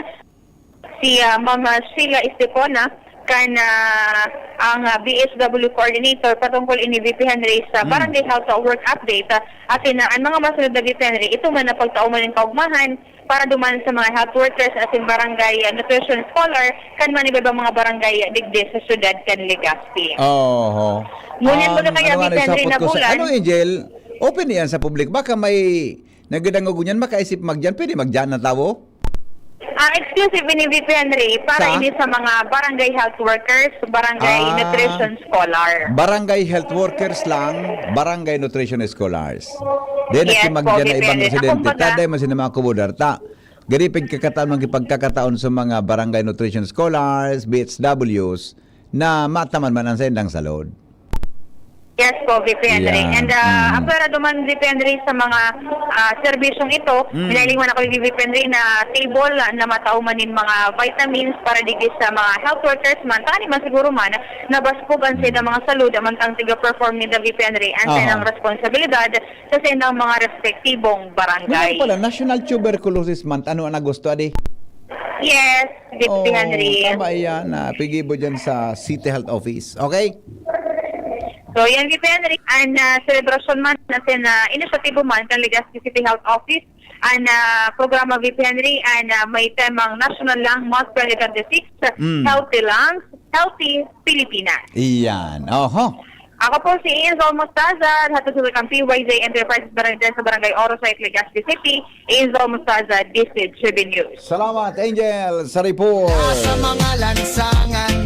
si ah, Ma'am Sheila Estepona kan ah, ang ah, B H W coordinator patungkol ini, V P Henry, sa Mm. Barangay Health Work Update. Ah, asin na ang mga masunod na, V P Henry, ito man na pagtao man nin kaugmahan para duman sa mga health workers asin barangay ah, nutrition scholar kan man iba-ibang mga barangay digdi sa siyudad kan Legazpi. Oho. Ngunyan, Um, baga kaya, ano nga V P Henry, naisapot na ko sa bulan. Ano, Angel? Open yan sa public. Baka may nagdadangog niyan, makaisip magdiyan. Pwede magdiyan na tawo? Ah, exclusive ini, V P Henry, para Sa? ini sa mga barangay health workers, barangay Ah. nutrition scholar. Barangay health workers lang, barangay nutrition scholars. Then, Yes nagsimag po, dyan na V P ibang Henry. Ako, residente. Kumbaga, Taday man sila mga kumudar. Ta, gari pagkakataon, magkipagkakataon sa mga barangay nutrition scholars, B H Ws, na mataman man ang saindang salod. Yes po, V P Henry. Yan. And ah, Mm. apwera duman, V P Henry, sa mga ah, serbisyong ito, Mm. minailing man ako ni V P Henry na table ah, na matao man nin mga vitamins para digdi sa mga health workers man, tani man siguro man, nabaskog ang Mm. saindang mga salud, mantang tiga-perform ninda, V P Henry, ang Aha. saindang responsibilidad sa saindang mga respektibong barangay. Ganyan pala, National Tuberculosis Month. Ano ang Agosto, adi? Yes, V P Oh, Henry. Tama yan. Ah, pigibo dyan sa City Health Office. Okay? So, yan, V P Henry. Ang ah, selebrasyon man natin na inisyatibo man kan Legazpi City Health Office, ang ah, programa, V P Henry, ang ah, may temang National Lung Month twenty twenty-six, Mm. Healthy Lungs, Healthy Pilipinas. Iyan. Oho. Ako po si Angel Mostaza, hatod sa P Y J Enterprises Barangay sa Barangay Oro Site, Legazpi City. Angel Mostaza, D C G B News. Salamat, Angel, sa report. Sa mga lansangan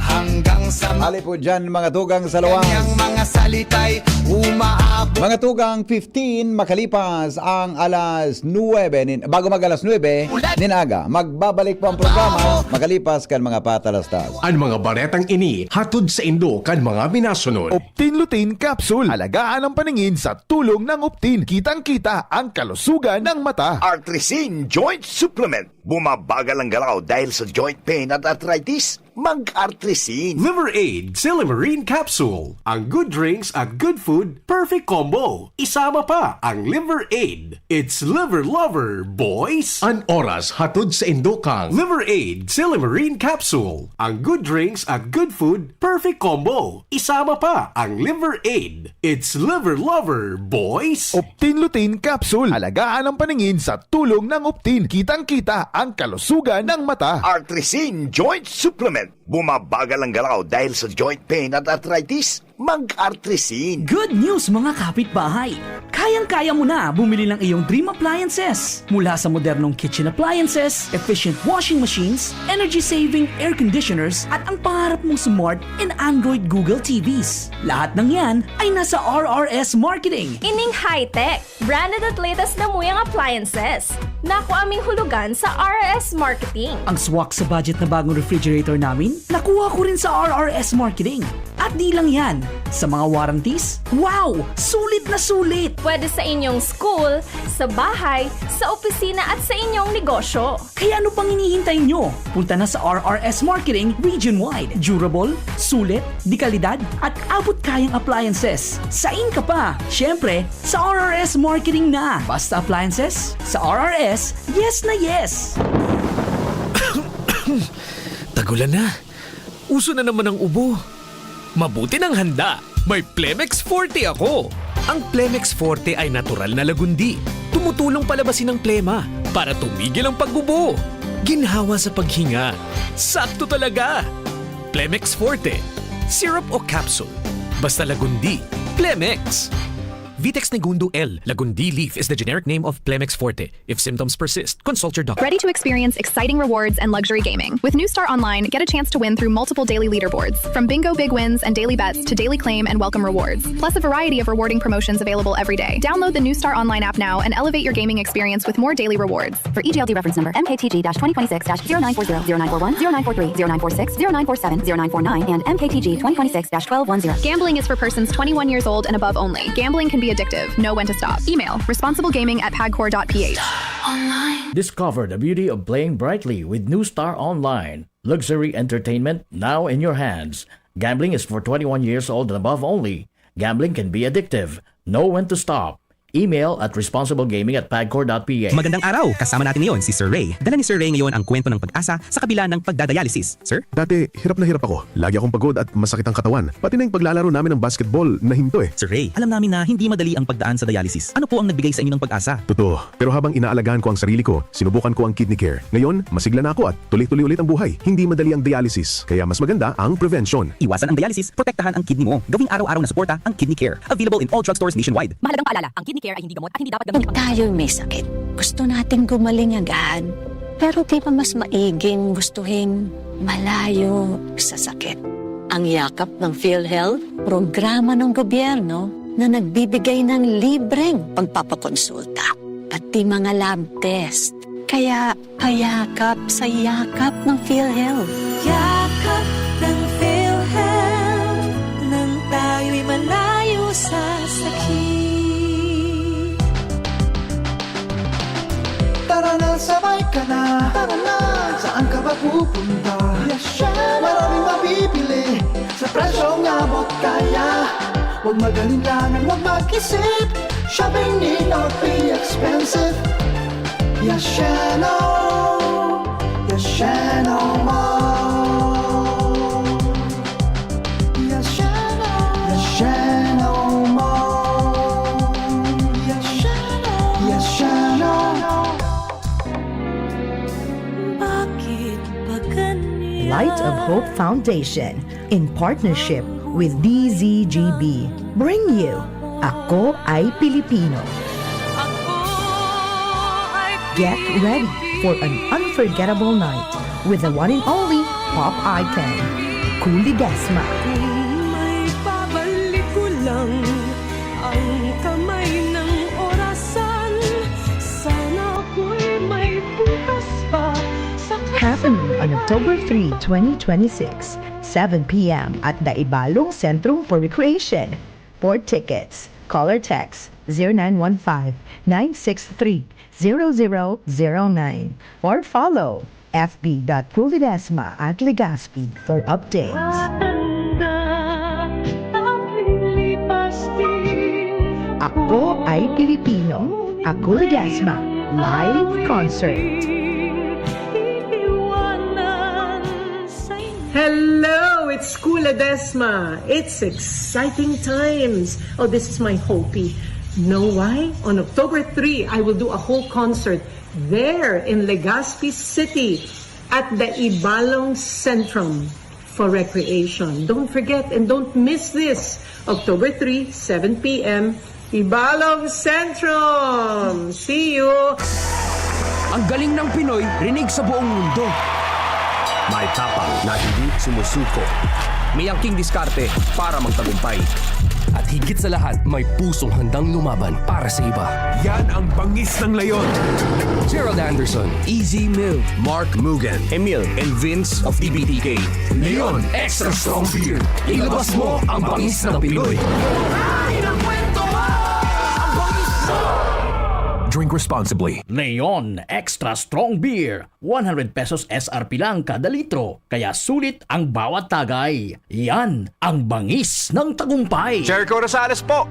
hanggang sa ma- Ali po dyan, mga tugang sa luwas. Kanyang mga salita'y umaabot. Mga tugang, fifteen makalipas ang alas nuwebe nin-, bago mag alas nuwebe nin aga, magbabalik po ang programa makalipas kan mga patalastas. An mga baretang ini hatod saindo kan mga minasunod. Optin Lutein Capsule. Alagaan ang paningin sa tulong ng Optin. Kitang-kita ang kalusugan ng mata. Artrisin Joint Supplement. Bumabagal ang galaw dahil sa joint pain at arthritis. Mag-Artrisin. Liver Aid Silymarin Capsule. Ang good drinks at good food, perfect combo. Isama pa ang Liver Aid. It's Liver Lover, boys! An oras hatod saindo kan Liver Aid Silymarin Capsule. Ang good drinks at good food, perfect combo. Isama pa ang Liver Aid. It's Liver Lover, boys! Optin Lutein Capsule. Alagaan ang paningin sa tulong ng Optin. Kitang-kita ang kalusugan ng mata. Artrisin Joint Supplement. Bumabagal ang galaw dahil sa joint pain at arthritis. Mag-Artrisin. Good news, mga kapitbahay! Kayang-kaya mo na bumili ng iyong dream appliances. Mula sa modernong kitchen appliances, efficient washing machines, energy-saving air conditioners, at ang pangarap mong smart and Android Google T Vs. Lahat ng yan ay nasa R R S Marketing. Ining high-tech, branded at latest na muyang appliances. Nakuha aming hulugan sa R R S Marketing. Ang swak sa budget na bagong refrigerator namin, nakuha ko rin sa R R S Marketing. At di lang yan, sa mga warranties, wow! Sulit na sulit! Pwede sa inyong school, sa bahay, sa opisina at sa inyong negosyo. Kaya ano pang hinihintay nyo? Punta na sa R R S Marketing region-wide. Durable, sulit, de kalidad, at abot kayang appliances. Sain ka pa? Siyempre, sa R R S Marketing na. Basta appliances, sa R R S, yes na yes! Tagulan na. Uso na naman ang ubo. Mabuti nang handa. May Plemex Forte ako. Ang Plemex Forte ay natural na lagundi. Tumutulong palabasin ang plema para tumigil ang pag-ubo. Ginhawa sa paghinga. Sakto talaga. Plemex Forte. Syrup o capsule. Basta lagundi. Plemex. Vitex Negundo L. Lagundi leaf is the generic name of Plemex Forte. If symptoms persist, consult your doctor. Ready to experience exciting rewards and luxury gaming? With New Star Online, get a chance to win through multiple daily leaderboards, from bingo big wins and daily bets to daily claim and welcome rewards, plus a variety of rewarding promotions available every day. Download the New Star Online app now and elevate your gaming experience with more daily rewards. For E G L D reference number M K T G twenty twenty-six dash zero nine four zero, zero nine four one, zero nine four three, zero nine four six, zero nine four seven, zero nine four nine, and M K T G twenty twenty-six dash twelve one zero. Gambling is for persons twenty-one years old and above only. Gambling can be addictive. Know when to stop. Email responsiblegaming at pagcor.ph. Discover the beauty of playing brightly with New Star Online. Luxury entertainment now in your hands. Gambling is for twenty-one years old and above only. Gambling can be addictive. Know when to stop. Email at responsiblegaming at pagcor.ph. Magandang araw! Kasama natin ngayon si Sir Ray. Dala ni Sir Ray ngayon ang kwento ng pag-asa sa kabila ng pagdadialysis. Sir? Dati, hirap na hirap ako. Lagi akong pagod at masakit ang katawan. Pati na yung paglalaro namin ng basketball, nahinto eh. Sir Ray, alam namin na hindi madali ang pagdaan sa dialysis. Ano po ang nagbigay sa inyo ng pag-asa? Totoo. Pero habang inaalagaan ko ang sarili ko, sinubukan ko ang Kidney Care. Ngayon, masigla na ako at tuloy-tuloy ulit ang buhay. Hindi madali ang dialysis, kaya mas maganda ang prevention. Iwasan ang dialysis, protektahan ang kidney mo. Gawing araw-araw na suporta ang Kidney Care. Available in all drugstores nationwide. Mahalagang paalala, ang kidney care ay hindi gamot at hindi dapat gamitin pang- Tayo'y may sakit. Gusto nating gumaling agad. Pero di ba mas maiging gustuhin malayo sa sakit? Ang Yakap ng PhilHealth, programa ng gobyerno na nagbibigay ng libreng pagpapakonsulta, pati mga lab test. Kaya payakap sa Yakap ng PhilHealth. Yakap ng PhilHealth, nang tayo'y malayo sa sakit. Tara na, sabay ka na. Tara na, saan ka ba pupunta? Maraming mabibili sa presyong abot kaya. Huwag mag-alinlangan, huwag mag-isip. Shopping need not be expensive. Yasheno, Yasheno Mall. Yasheno, Yasheno Mall. Yasheno, Yasheno. Bakit ba ganyan? Light of Hope Foundation, in partnership with D Z G B, bring you Ako Ay Pilipino. Get ready for an unforgettable night with the one and only pop icon, Coolie Desma. Kung may babalik ko lang ang kamay ng orasan, sana ako'y may bukas pa sa Happening on October three, twenty twenty-six, seven p.m. at the Ibalong Centrum for Recreation. For tickets, call or text zero nine one five, nine six three, zero zero zero nine or follow F B dot Coolie Desma at Legazpi for updates. Ako Ay Pilipino, a Coolie Desma live concert. Hello, it's Coolie Desma. It's exciting times. Oh, this is my hopey. Know why? On October three, I will do a whole concert there in Legazpi City at the Ibalong Centrum for Recreation. Don't forget and don't miss this. October three, seven p.m., Ibalong Centrum! See you! Ang galing ng Pinoy, rinig sa buong mundo. May tapang na hindi sumusuko. May angking diskarte para magtagumpay. At higit sa lahat, may pusong handang lumaban para sa iba. Yan ang bangis ng Leon. Gerald Anderson, Easy Mill, Mark Mugen, Emil, and Vince of T B T K. Leon Extra Strong Beer. Ilabas mo ang bangis ng Pinoy. Drink responsibly. Leon Extra Strong Beer, one hundred pesos S R P lang kada litro, kaya sulit ang bawat tagay. Yan ang bangis ng tagumpay. Jericho Rosales po!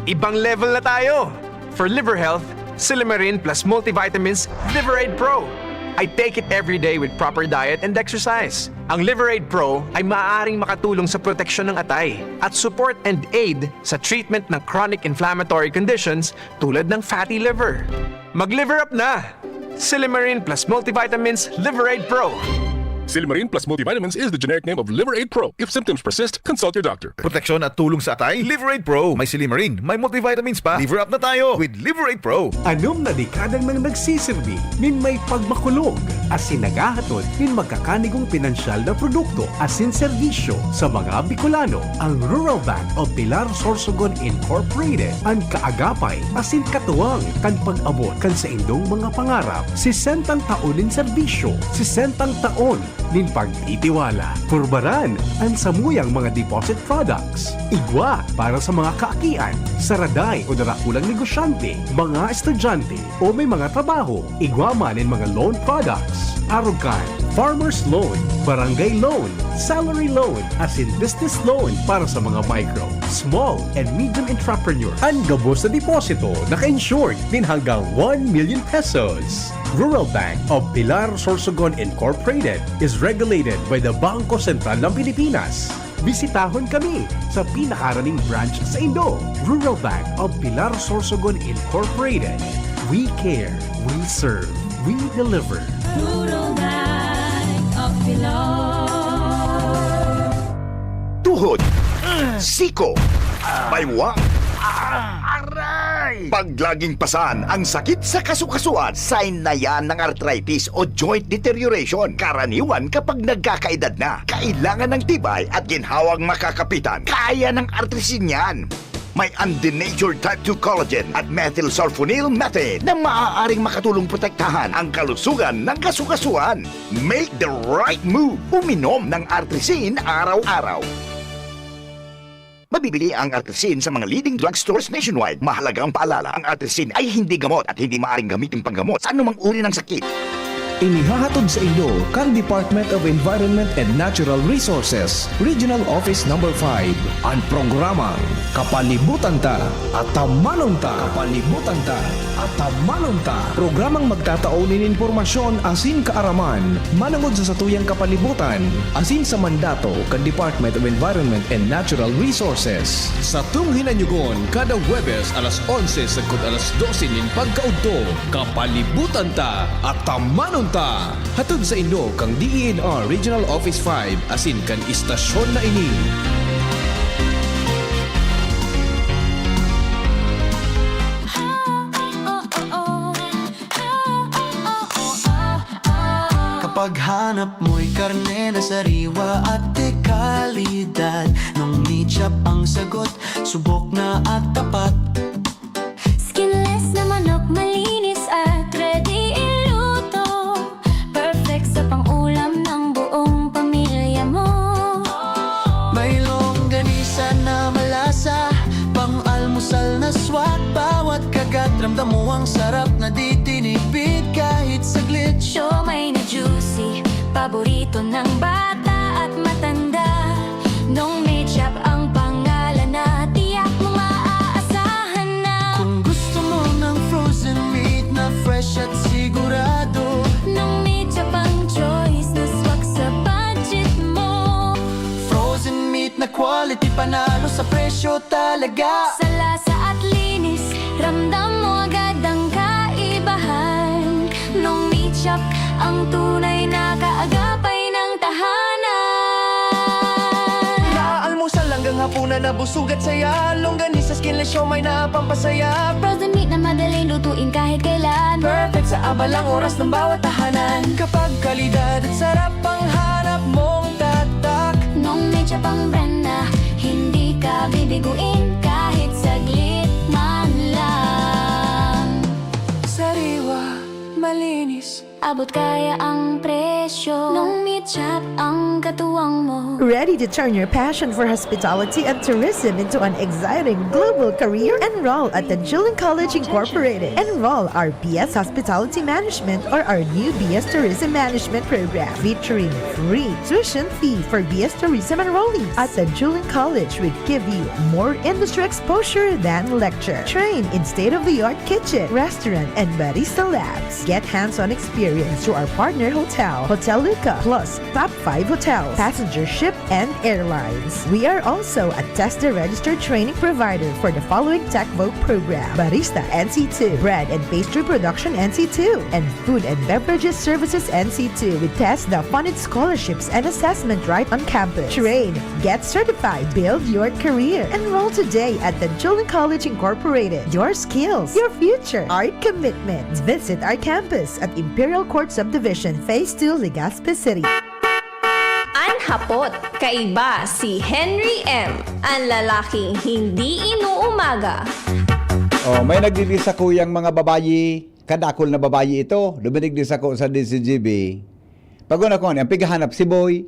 Ibang level na tayo! For liver health, Silimarin plus multivitamins Liver Aid Pro. I take it every day with proper diet and exercise. Ang Liver Aid Pro ay maaaring makatulong sa proteksyon ng atay at support and aid sa treatment ng chronic inflammatory conditions tulad ng fatty liver. Mag-liver up na! Silimarin plus multivitamins Liver Aid Pro. Silymarin plus multivitamins is the generic name of Liver Aid Pro. If symptoms persist, consult your doctor. Proteksyon at tulong sa atay, Liver Aid Pro. May silymarin, may multivitamins pa. Liver up na tayo with Liver Aid Pro. Anom na dekada nang nagsisirbi nin may pagmakulog asin naghahatod nin magkakanigong pinansyal na produkto asin serbisyo sa mga Bicolano. Ang Rural Bank of Pilar Sorsogon Incorporated, an kaagapay asin katuwang kan pag-abot kan saindong mga pangarap. Sesentang taon nin serbisyo, sesentang taon nin pagtitiwala. Purbaran an samuyang mga deposit products. Igwa para sa mga kaakian, saraday o darakulang negosyante, mga estudyante o may mga trabaho. Igwa man nin mga loan products. Arog kan farmer's loan, barangay loan, salary loan, asin business loan para sa mga micro, small, and medium entrepreneur. An gabos na deposito naka-insured nin hanggang one million pesos. Rural Bank of Pilar Sorsogon Incorporated is regulated by the Bangko Sentral ng Pilipinas. Bisitahon kami sa pinakaharaning branch saindo. Rural Bank of Pilar Sorsogon Incorporated. We care, we serve, we deliver. Rural Bank of Pilar. Tuhod, siko, baywang, aray! Pag laging pasan ang sakit sa kasukasuan, sign na yan ng arthritis o joint deterioration. Karaniwan kapag nagkakaedad na, kailangan ng tibay at ginhawang makakapitan. Kaya ng Artrisin yan. May undenatured type two collagen at methylsulfonyl methane na maaaring makatulong protektahan ang kalusugan ng kasukasuan. Make the right move. Uminom ng Artrisin araw-araw. Mabibili ang Artrisin sa mga leading drugstores nationwide. Mahalagang paalala, ang Artrisin ay hindi gamot at hindi maaaring gamitin panggamot sa anumang uri ng sakit. Inihahatod saindo kan Department of Environment and Natural Resources, Regional Office Number five, an programang Kapalibutan Ta, Atamanon Ta. Kapalibutan Ta, Atamanon Ta. Programang magtatao nin impormasyon asin kaaraman manongod sa satuyang kapalibutan asin sa mandato kan Department of Environment and Natural Resources. Satong hinanyugon kada Huwebes alas onse sagkod alas dose nin pagkaudto. Kapalibutan Ta, Atamanon Ta. Hatod saindo kan D E N R Regional Office five asin kan istasyon na ini. Kapag hanap mo'y karne na sariwa at de kalidad, Nong Meat Shop ang sagot, subok na at tapat. Skinless na manok, malinis at ready iluto. Perfect sa pang-ulam ng buong pamilya mo. May longganisa na malasa, pang-almusal na swak. Bawat kagat, ramdam mo ang sarap na di tinipid kahit saglit. Siomai na juicy, paborito ng bata at matanda. Nong Meat Shop ang pangalan na tiyak mong maaasahan na. Kung gusto mo ng frozen meat na fresh at sigurado, Nong Meat Shop ang choice na swak sa budget mo. Frozen meat na quality, panalo sa presyo talaga. Sa lasa at linis, ramdam mo agad ang kaibahan. Nong Meat Shop ang tunay na kaagapay ng tahanan. Mula almusal hanggang hapunan, nabusog at saya. Longganisa, skinless siomai na pampasaya. Frozen meat na madaling lutuin kahit kailan. Perfect sa abalang oras ng bawat tahanan. Kapag kalidad at sarap ang hanap mong tatak, Nong Meat Shop ang brand na hindi ka bibiguin kahit saglit man lang. Sariwa, malinis, abot kaya ang presyo. Nong Meat Shop ang katuwang mo. Ready to turn your passion for hospitality and tourism into an exciting global career? Enroll at Tanjuling College Incorporated. Enroll our B S Hospitality Management or our new B S Tourism Management program, featuring free tuition fee for B S Tourism enrollees. At Tanjuling College, we give you more industry exposure than lecture. Train in state-of-the-art kitchen, restaurant, and barista labs. Get hands-on experience through our partner hotel, Hotel Luca, plus top five hotels, passenger ship, and airlines. We are also a TESDA registered training provider for the following TechVoc program: Barista N C two, Bread and Pastry Production N C two, and Food and Beverages Services N C two. We test the funded scholarships and assessment right on campus. Train, get certified, build your career. Enroll today at Danchulan College Incorporated. Your skills, your future, our commitment. Visit our campus at Imperial Court Subdivision, Phase two, Legazpi City. An hapot, kaiba si Henry M, an lalaking hindi inuumaga. Oh, may nagdidisakuyang mga babayi, kadakol na babayi ito. Dumidigdi sako sa D C G B. Pag una ko, ang pighahanap si Boy.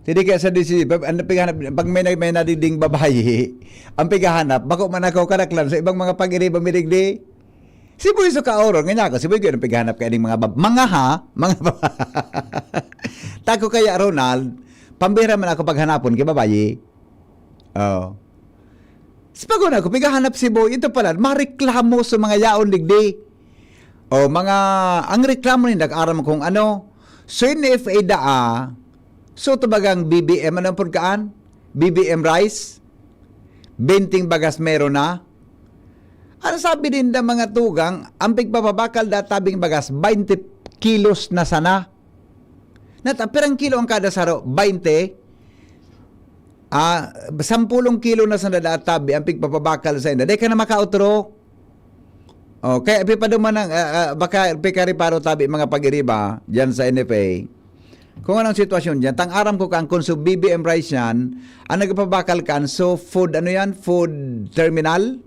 Hindi kaya sa D C G B, pag, ang pighahanap, pag may, may nadiding babayi, ang pighahanap, bako man ako karaklan sa ibang mga pag-iriba midigdi. Si Boy sa kaoron, nga niya ako, si Boy yun ang pighanap kaya ng mga bab-, mga ha, mga bab-, tako kaya, Ronald, pambira man ako paghanapon kay babayi. Oh. Sa paguna ko, pighahanap si Boy, ito pala, mareklamo sa mga yaon digdi. O, mga, ang reklamo ni nag-aram kung ano, so N F A daa, so tabagang B B M, ano ang pagkaan? B B M rice? Benting bagas meron na? Ano sabi din na mga tugang, ang pigpapabakal databing bagas, twenty kilos na sana. Nata, pirang kilo ang kada saro? Twenty? Ah, sampulong kilo na sana databi ang pigpapabakal sa inda. Di ka na makautro. Oh, kaya pipaduman ng, ah, ah, baka pikariparo tabi mga pag-iriba dyan sa N F A. Kung anong sitwasyon dyan, tang aram ko kan kung so B B M rice yan, ang nagpapabakal kan so food, ano yan, food terminal?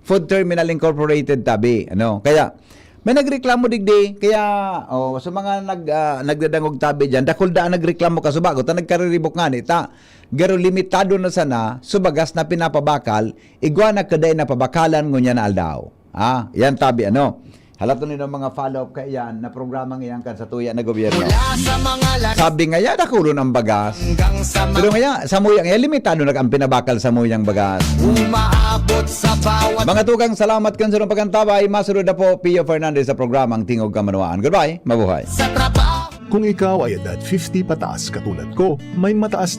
Food Terminal Incorporated tabi, ano. Kaya may nagreklamo digdi, kaya oh, sa mga nag ah, nagdadangog tabi diyan, dakul daan nagreklamo ka subago ta nagkariribok ngani ta. Garo limitado na sana so bagas na pinapabakal, igwa na kaday na pabakalan ngunyan na aldaw. Ah, yan tabi ano. Halaton nindo mga follow-up kaiyan na programang iyan kan sa tuya na gobyerno. Mula sa mga lakas Sabi nga, ya, dakulon ang bagas. Hanggang sa Pero nga, ya, samuyang, ya, limitado na ang pinabakal samuyang bagas. Umaabot sa bawat Mga tugang, salamat kan sa pagkantabay. Masunod na po, Pio Fernandez sa programang Tingog Kamanwaan. Goodbye, mabuhay. Sa trabaho Kung ikaw ay edad fifty pataas katulad ko, may mataas